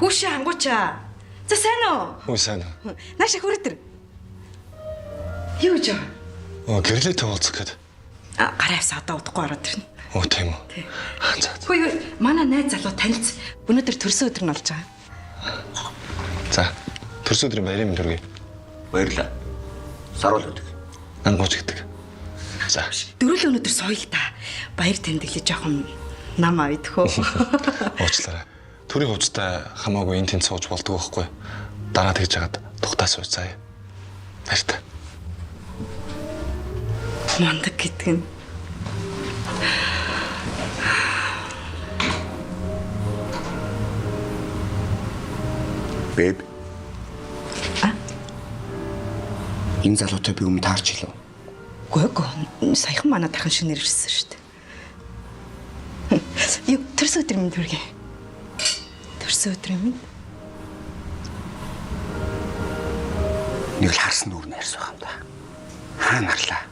Хүүшээ ангуучаа. За сайн уу? Өө сайн уу? Нааш их хүрэтэр. Юу гэж байгаа? Оо гэрлээ уулзах гээд. А гараа авсаа одоо удахгүй ороод ирнэ. Оо тийм үү. За. Хөөе манай найз залуу танилц. Өнөөдөр төрсөн өдөр нь болж байгаа. За. Төрсөн өдрийн баярын мэнд хүргэе. Баярлалаа. Саруул өгдөг. Ангууч гэдэг. За. Дөрүл өнөөдөр соёл та. Баяр тэмдэглэж жоохон нам авъя тхөө. Уучлаарай. Төрийн хувцастай хамаагүй энэ тэнд сууж болдгоо байхгүй. Дараа тэгж хагаад тухтаа сууж заяа. Баяртай. Мундаг гэдэг нь. Бэб. А? Энэ залуутай би өмнө таарч илв. Үгүй эгүй. Саяхан манай тархан шинээр ирсэн шүү дээ. Юу төрсөн өдөр минь төргий. Төрсөн өдрийн минь. Нэг л харсан нүр нь харс байх юм да. Хаана гарлаа?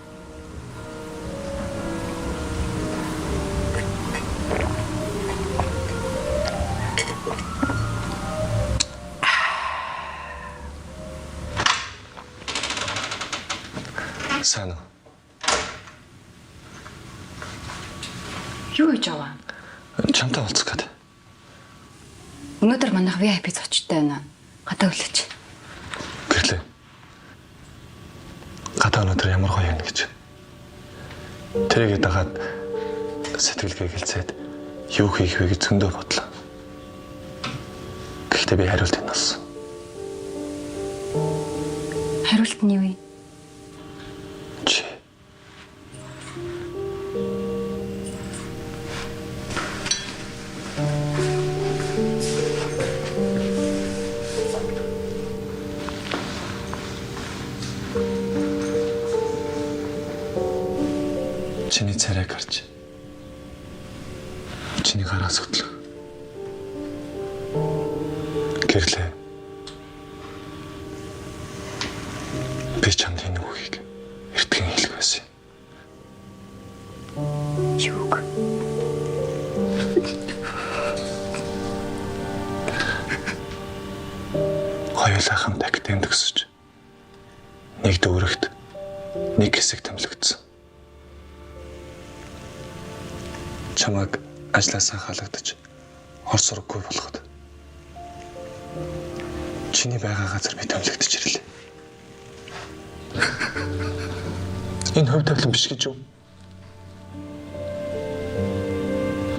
Сайн уу? Юу гэж байгаа? Чамтай уулзах гээд. Өнөөдөр манайх VIP зочдтой байна. Гадаа хүлээч. Гэрлээ. Гадаа өнөөдөр ямар гоё юм гэж. Тэрийгээ дагаад сэтгэлгээ гэлцээд юу хийх вэ гэж зөндөө бодлоо. Гэхдээ би хариулт нь олсон. Хариулт нь юу вэ? Чи. Чиний царайг харж чиний гараас хөтлөх. Гэрлээ. Би чамд энэ үгийг эртгэн хэлэх байсан юм. Юуг? Хоёулаа хамт академи төгсөж нэг дүүрэгт нэг хэсэг томилогдсон. Чамайг ажлаасаа халагдаж ор сурггүй болоход чиний байгаа газар би томилогдож ирлээ. Энэ хувь тавилан биш гэж юу?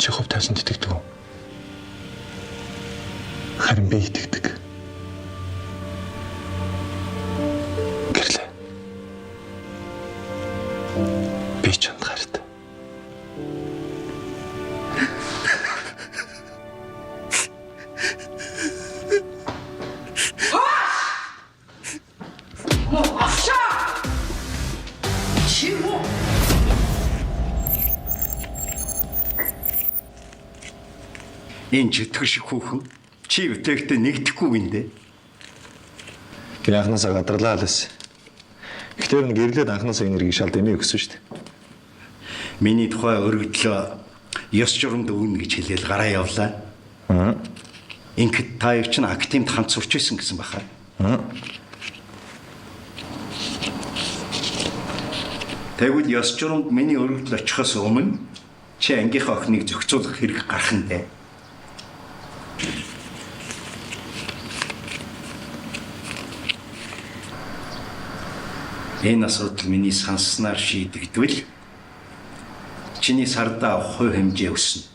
Чи хувь тавиланд итгэдэг үү? Харин би итгэдэг. Гэрлээ. Би чамд хайртай. Энэ чөтгөр шиг хүүхэн чи бүтээгтээ нэгдэхгүй гиндэ. Би анхнаасаа гадарлаа л байсан. Гэхдээ нь гэрлээд анхнаасаа энэ эргийг шал дэмий өгсөн шүү дээ. Миний тухай өргөдлөө ёс журамд өгнө гэж хэлээл гараа явлаа. Ингээд та хоёр чинь академид хамт сурч байсан гэсэн баха. Тэгвэл ёс журамд миний өргөдөл очихоос өмнө чи ангийнхаа охиныг зохицуулах хэрэг гарах нь дээ. Энэ асуудал миний санснаар шийдэгдвэл чиний сардаа авах хувь хэмжээ өснө.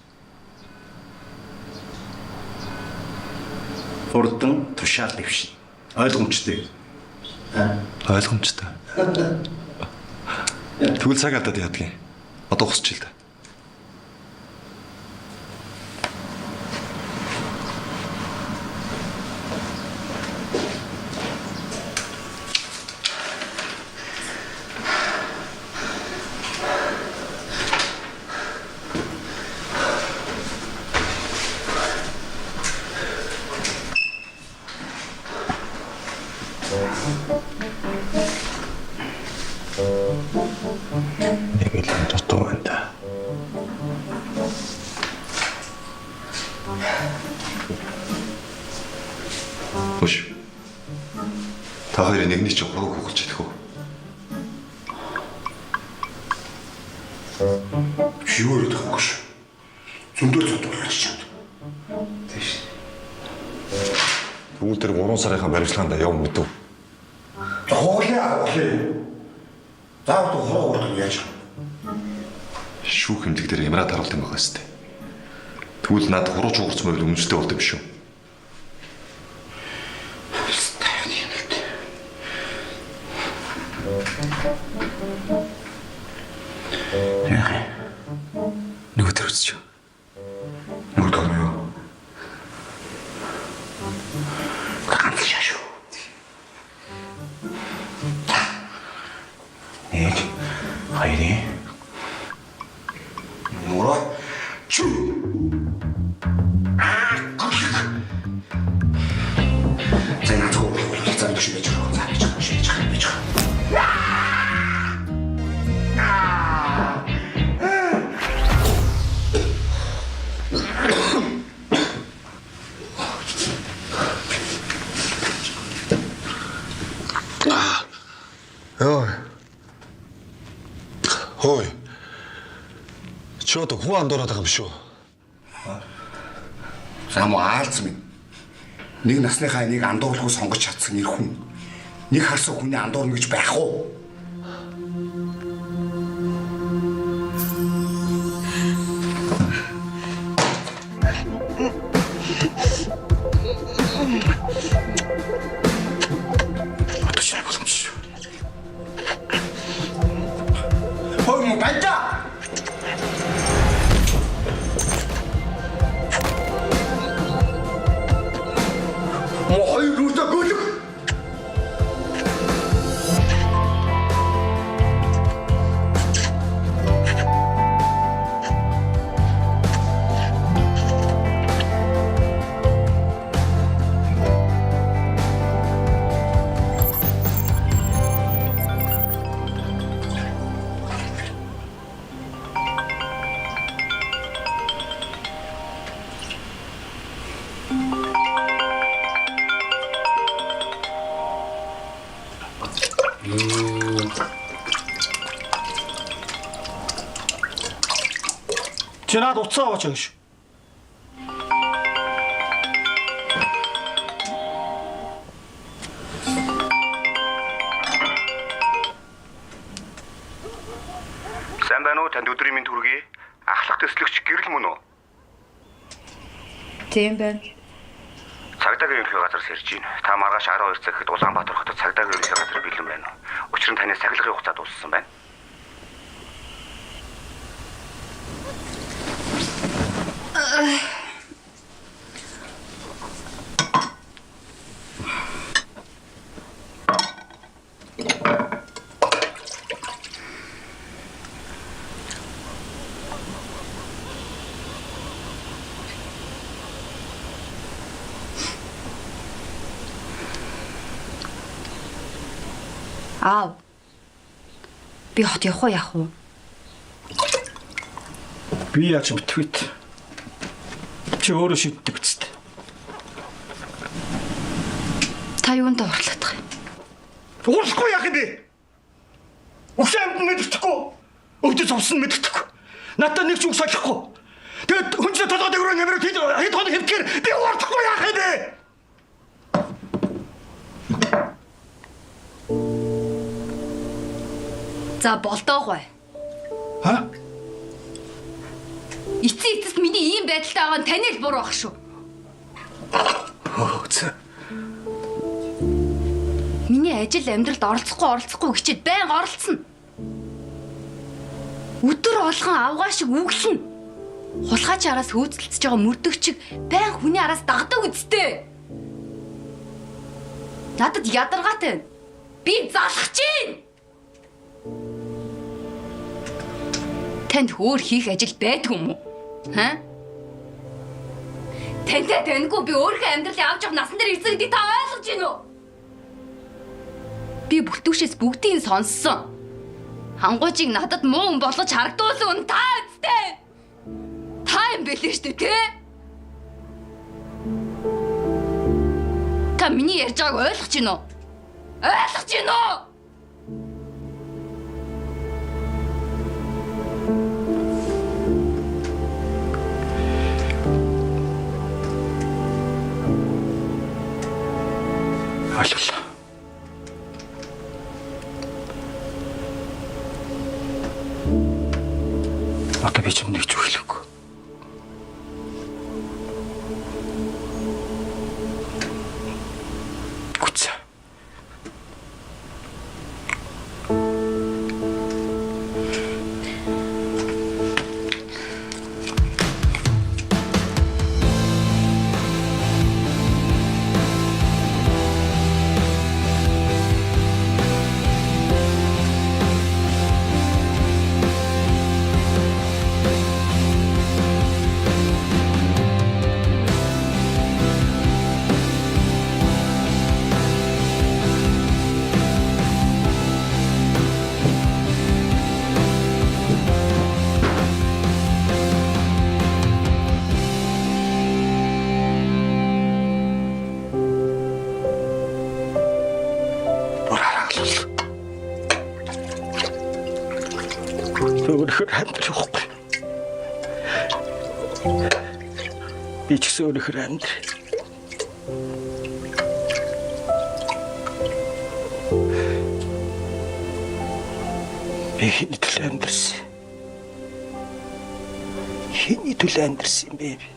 Хурдан тушаал дэвшин. Ойлгомжтой. Ойлгомжтой. Тэгвэл цаг алдаад яадаг юм. Одоо хусч ил та. Нэг л юм дутуу байна да. Хөш. Та хоёрын нэгний чинь хуруу хөглөж идэх үү? Чи юу яриад байгаа юм бэ? Зөндөө зодуулах чамд. Тийш. Тэгвэл тэр 3 сарынхаа баримтлагаанд яв мэдв. За хуглаа авахлаа. Заавал хуруу хурдаг яаж вэ? Шүүх хэмжиг дээр ямраа таруулт юм байгаа сте. Тэгвэл над хуруу чугарч мөрөл өмстэй болд юм шүү. Яах юм? Нөгөө төр үзэж. Нөгөө төр юу? Ганц шашуу. Нэг, хоёр, Нураа. Чү. За наад хөө. За биш байж байгаа. За байж байгаа. Биш байгаа. Байж байгаа. Йой. Хой. Чи одоо хүн андуураад байгаа юм шүү. За мó аалц минь. Нэг насныхаа нэг андуурлгүй сонгож чадсан эр хүн. Нэг харсан хүний андуурна гэж байх уу? Одоо чи боломж шүү. Хой мó бажа. Мó хоёр нүдэ гөлөг. Чи наад утсаа аваач гэж. Сайн байна уу? Танд өдрийн мэнд хүргэе. Ахлах төслөгч гэрэл мөн үү? Тийм байна. Цагдаагийн ерөнхий газар сэрж байна. Та маргааш 12 цаг гэхэд Улаанбаатар хотод цагдаагийн ерөнхий газар бэлэн байна. Учир нь таны сахилгын хугацаа дууссан байна. Аав. Би хот явах уу яах уу? Би яаж мэдэх вэ? Чи өөрөө шийддэг үсттэй. Та юунд уурлах юм? Уурлахгүй яах юм бэ? Үхсэн амьд нь мэддэхгүй. Өвдөж цовсон нь мэддэхгүй. Надад нэг ч үг солихгүй. Тэгээд хүнчлээ толгой дээгүүр нэмрээ хэд хэд хоног хэвтгэхээр би уурдахгүй яах юм бэ? За болдоогой. Ха? Эцсийн эцэст миний ийм байдалтай байгаа нь таны л буруу ах шүү. Өө. Миний ажил амьдралд оролцохгүй хичээд байнга оролцоно. Өдөр болгон авгаа шиг үглэнэ. Хулгайч араас хөөцөлдөж байгаа мөрдөгчиг байн хүний араас дагдаг үсттэй. Надад ядаргаатай байна. Би залхаж чинь. Танд өөр хийх ажил байдгүй юм уу? Ха? Тантай таньгүй би өөрийнхөө амьдралыг авч явах насан дээр ирсэн гэдгийг та ойлгож байна уу? Би бүртүүшээс бүгдийг нь сонссон. Хангуужийг надад муу хүн болгож харагдуулсан нь та үстэй. Та юм бэлээ шүү дээ, тэ? Та миний ярьж байгааг ойлгож байна уу? Ойлгож байна уу? Ойлголоо. Одоо би чамд нэг ч үг хэлэхгүй. Гүцээ. Бүр хараглал. Өөрөөр амьдрахгүй. Би ч гэсэн өөрөөр амьдр. Би хэний төлөө амьдрсан. Хэний төлөө амьдрсан юм бэ би?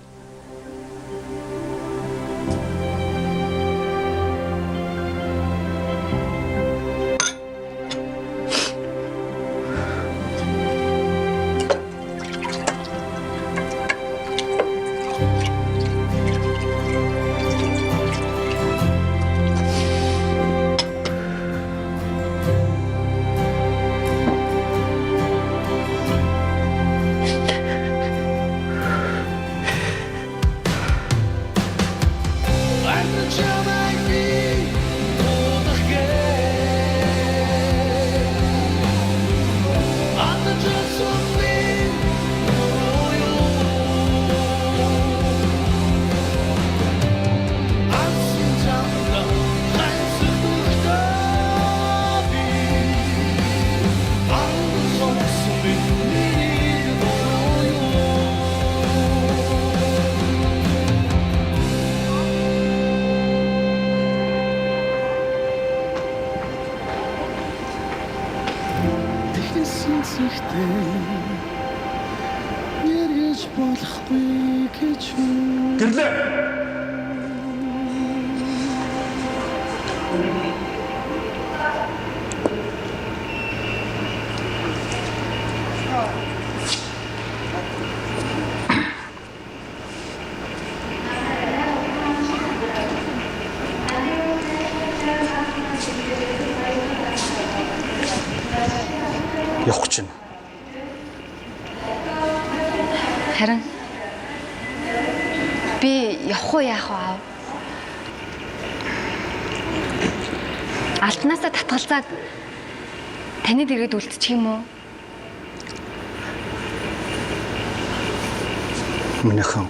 Гэрлээ. Явах гэж байна. Харин би явах уу яах вэ аав? Алтнаасаа татгалзаад таны дэргэд үлдчих юм уу? Минийхэн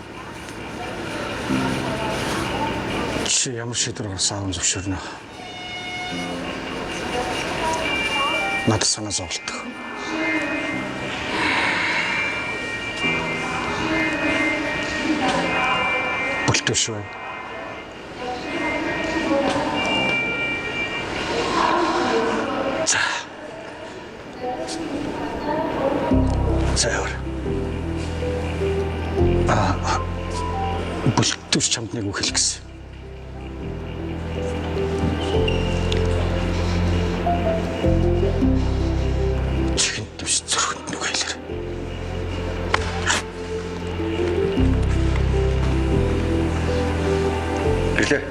чи ямар шийдвэр гаргасан аав зөвшөөрнө. Надад санаа зовлтог. Бүлтүүш байна. За. За явар. Аа. Бүлтүүш чамд нэг үг хэлэх гэсэн. Чихэнд биш зүрхэнд нэг хэлэр. Гэрлээ.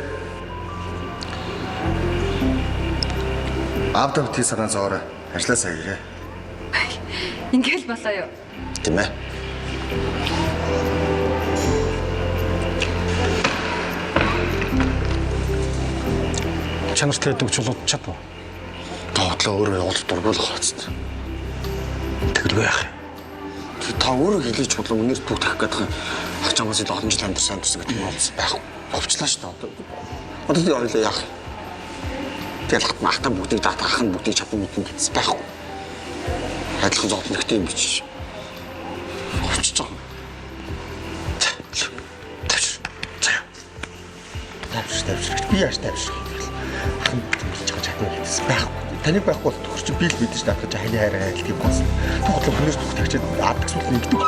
Аавда битгий санаа зовоорой. Ажлаасаа ирээ. Ингээл болоо юу? Тийм ээ. Чанартай гэдэг чулууд чадваа. Тоотлоо өөрөө явуулах дургуул хооцсон. Тэгэлгүй яах юм? Та өөрөө хэлээ чулуу үнээр түүх гэдэг юм. Ах чамаас илүү олон жил амьдарсан амьдарсан гэдэг юм болсон байхгүй. Говчлаа шүү дээ. Одоо тий ойлоо яах юм? Тэгэл ахта бүгдийг даатгах нь бүгдийг чадна мэднэ гэсэн байхгүй. Адилхан зовлон нэгтэй юм биш. Говчж байгаа юм. Тавш. Тавш тавш. Би яаж тавш. Ах нь тэмгэлж байгаа чадна гэдсэн байхгүй. Таныг байхгүй бол төхөр чи би л мэдэж наадах чи ханы хайраа айл тийм болсон. Тухлаа хүнээс түүх тагчаад аддаг сүл нэгдэг.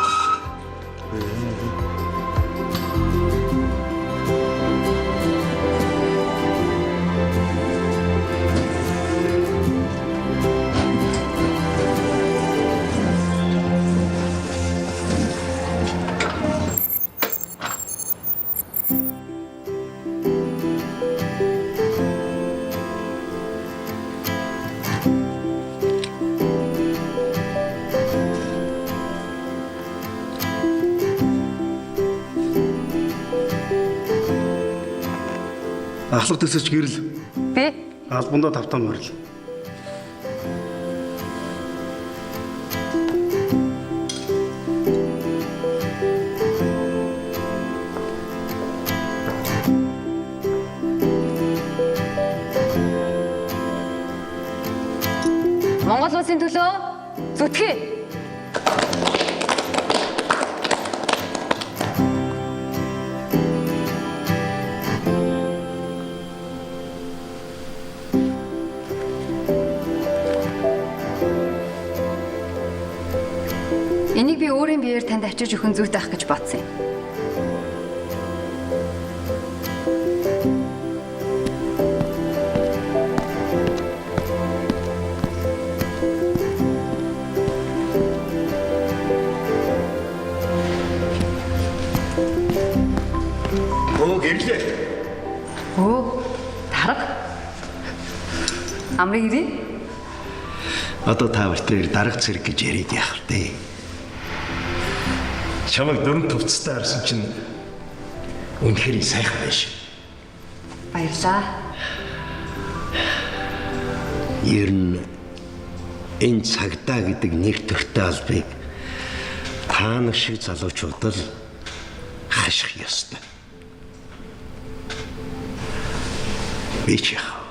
Ахлах төсөж гэрэл. Би албандаа тавтан морил. Монгол улсын төлөө зүтгэе. Энийг би өөрийн биеэр танд авчирч өгөх нь зүйтэй ах гэж бодсон юм. Өө гэрлээ. Өө дарга. Амрыг ирээ. Одоо та бүхтээр дарга цэрэг гэж яриад яах вэ? Чамайг дөрөн төвцтэй харсан чинь үнэхээр сайхан байж. Баярлаа. Ер нь энэ цагдаа гэдэг нэр төртэй албыг та нар шиг залуучууд л хаших ёстой. Би ч яах.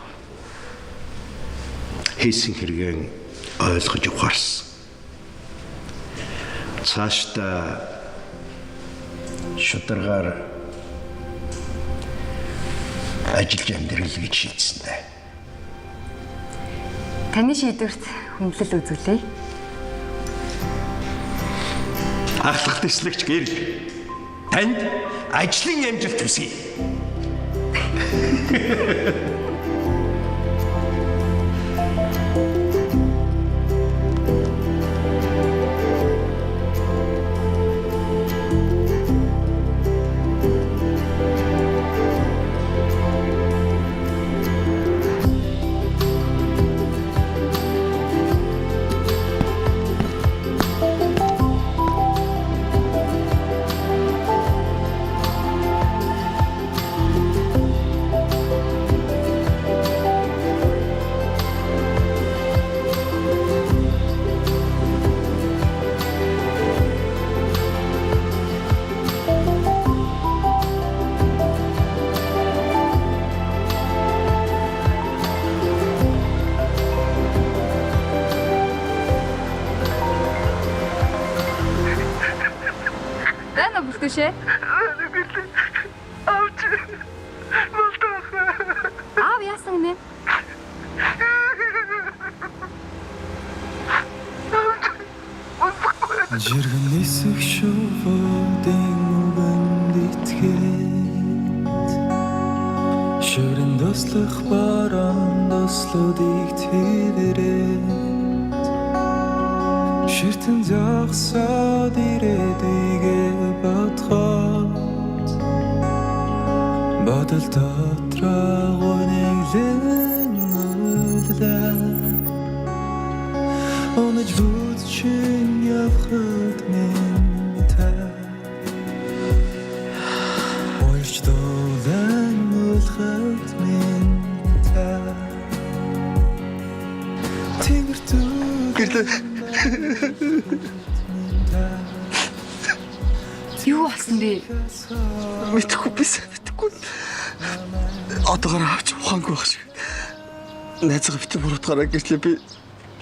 Хийсэн хэрэгэн ойлгож ухаарсан. Цаашдаа шударгаар ажиллаж амьдрал гэж шийдсэн дээ. Таны шийдвэрт хүндлэл үзүүлье. Ахлах тэслэгч гэрэл танд ажлын амжилт хүсье. Бүлдүүшээ. Авч. Болтох. Аав яасан гинэ? Жиргэн нисэх шувуудын үгэнд итгээд шүрэн туслах бараан туслуудыг тэрээд ширтэн зогсоод ирээдүйгээ бодгоод бодол дотроо гүнэглэн үлдээ. Унаж бүдчин явхад минь Ойрч дуулан үлхэт минь Тэнгэр Гэрлээ. Юу болсон бэ? Мэдхгүй би сайн мэдхгүй. Одоогоор авч ухаангүй байх шиг. Найзгаа битэн буруутгаараа гэрлээ би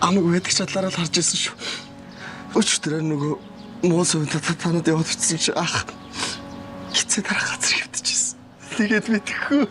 амаг байдаг чадлаараа л харж ирсэн шүү. Өчигдөр нөгөө муу сувнта танад яваад очсон чи ах хицээ дарах газар хэвтчихсэн. Тэгээд мэдхгүй.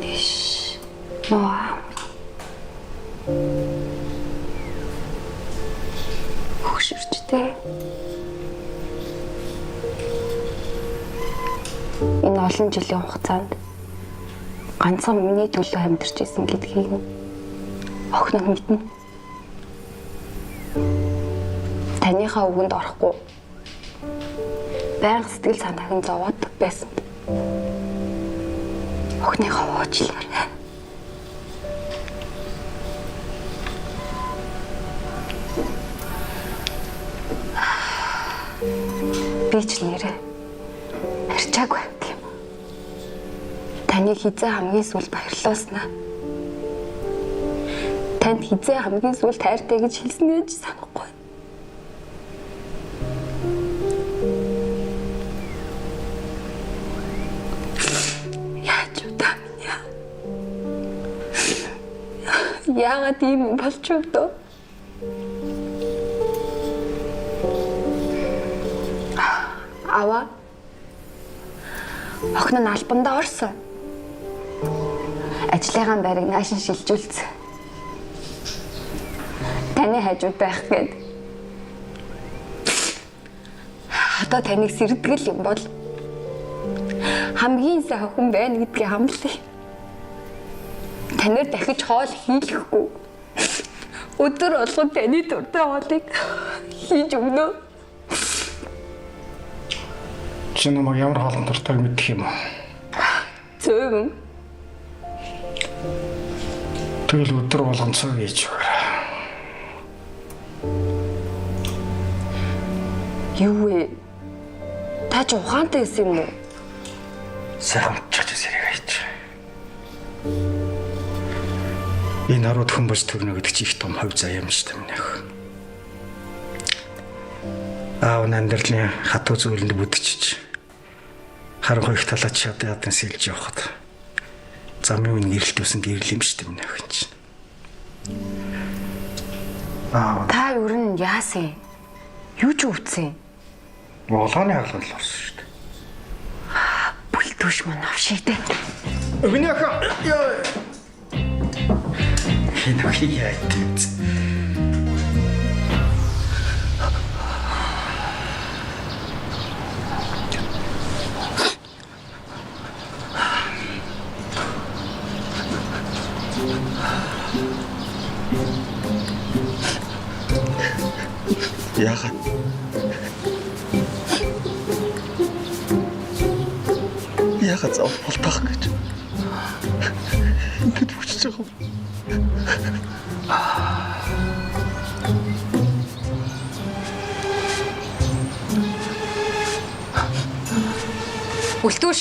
Иш. Ноо. Хөшөрчтэй. Энэ олон жилийн хугацаанд ганцхан миний төлөө амьдарч исэн гэдгийг охин нь мэднэ. Таныхаа үгэнд орохгүй байнга сэтгэл санааг нь зовоод байсан. Охиныхоо уучлаарай. Би ч нэрээ арчаагүй байт юм. Таныг хизээ хамгийн сүүлд баярлуулснаа. Танд хизээ хамгийн сүүлд хайртай гэж хэлснээ ч санахгүй. Яаж удаа минь яа. Яагаад ийм болчих вэ? Аваа. Охин нь албандаа орсон. Ажлынхаа байрыг наашин шилжүүлсэн. Таны хажууд байх гээд. Одоо таныг сэрдгэл юм бол хамгийн сайн хүн байна гэдгийг хамлаа. Танаар дахиж хоол хийлгэхгүй. Өдөр болгон таны дуртай хоолыг хийж өгнө. Чи намайг ямар хоолн дуртайг мэдэх юм уу? Цөөвөн. Тэгэл өдөр болгон цөв хийж өгөөрэй. Юу вэ? Та ч ухаантай байсан юм уу? Сайхан унтчих сэрэг хайч. Энэ харууд хүн болж төрнө гэдэг чи их том хувь заяа юм шүү дээ миний ах. Аав нь амьдралын хатуу зүйлэнд бүдчихэж харанхуй их талаа чад ядан сэлж явхад замын үн гэрэлт өсөн гэрэл юм шүү дээ миний охин чинь. Аа Та ер нь яасан? Юу ч өвдсөн? Олооны хагалганд л орсон шүү дээ. Бүлдүүш мөн авшигтэй. Миний охин хин охин яа гэв. Яагаад? Яагаад зав болтоох гэж ингэж хүчж байгаа юм? Үлдүүш.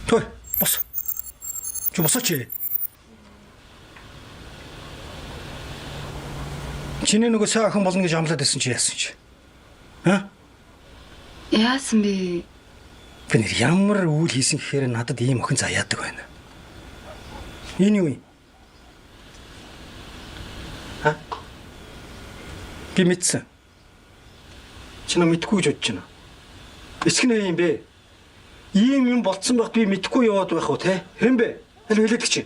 Той, бос. Чи босооч. Чиний нөгөө сайн охин болно гэж амлаад байсан чи яасан чи? Аа? Яасан бэ? Би нэр ямар үйл хийсэн гэхээр надад ийм охин заяадаг байна. Энэ юу юм? Аа? Би мэдсэн. Чи нөө мэдгүй гэж бодож байна. Эцэг нэ юм бэ? Ийм юм болцсон байх би мэдгүй яваад байх уу те? Хэн бэ? Аль хэлээд чи.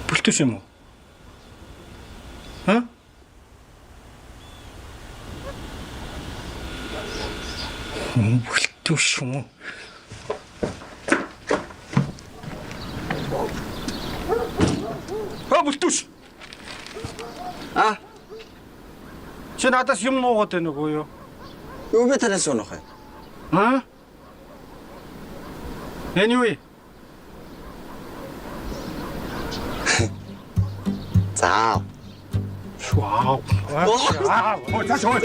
Бүлтүш юм уу? Ха? Бүлтүш юм уу? Ха бүлтүш. А? Чи надаас юм нуугаад байна уу юу? Юу би танаас унах юм? Аа? Anyway. За. Вау. Ой, цааш ой.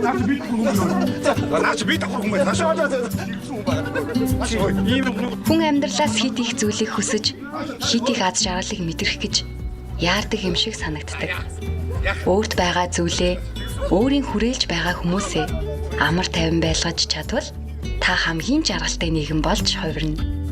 Наач би хүн юм. Наач би давхар хүн байна. Цааш. Цааш ой. Ийм юм Хүн амьдралаас хит их зүйлийг хүсэж, хит их аз жаргалыг мэдрэх гэж яардаг юм шиг санагддаг. Өөрт байгаа зүйлээ өөрийн хүрээлж байгаа хүмүүсээ амар тайван байлгаж чадвал та хамгийн жаргалтай нийгэм болж хувирна.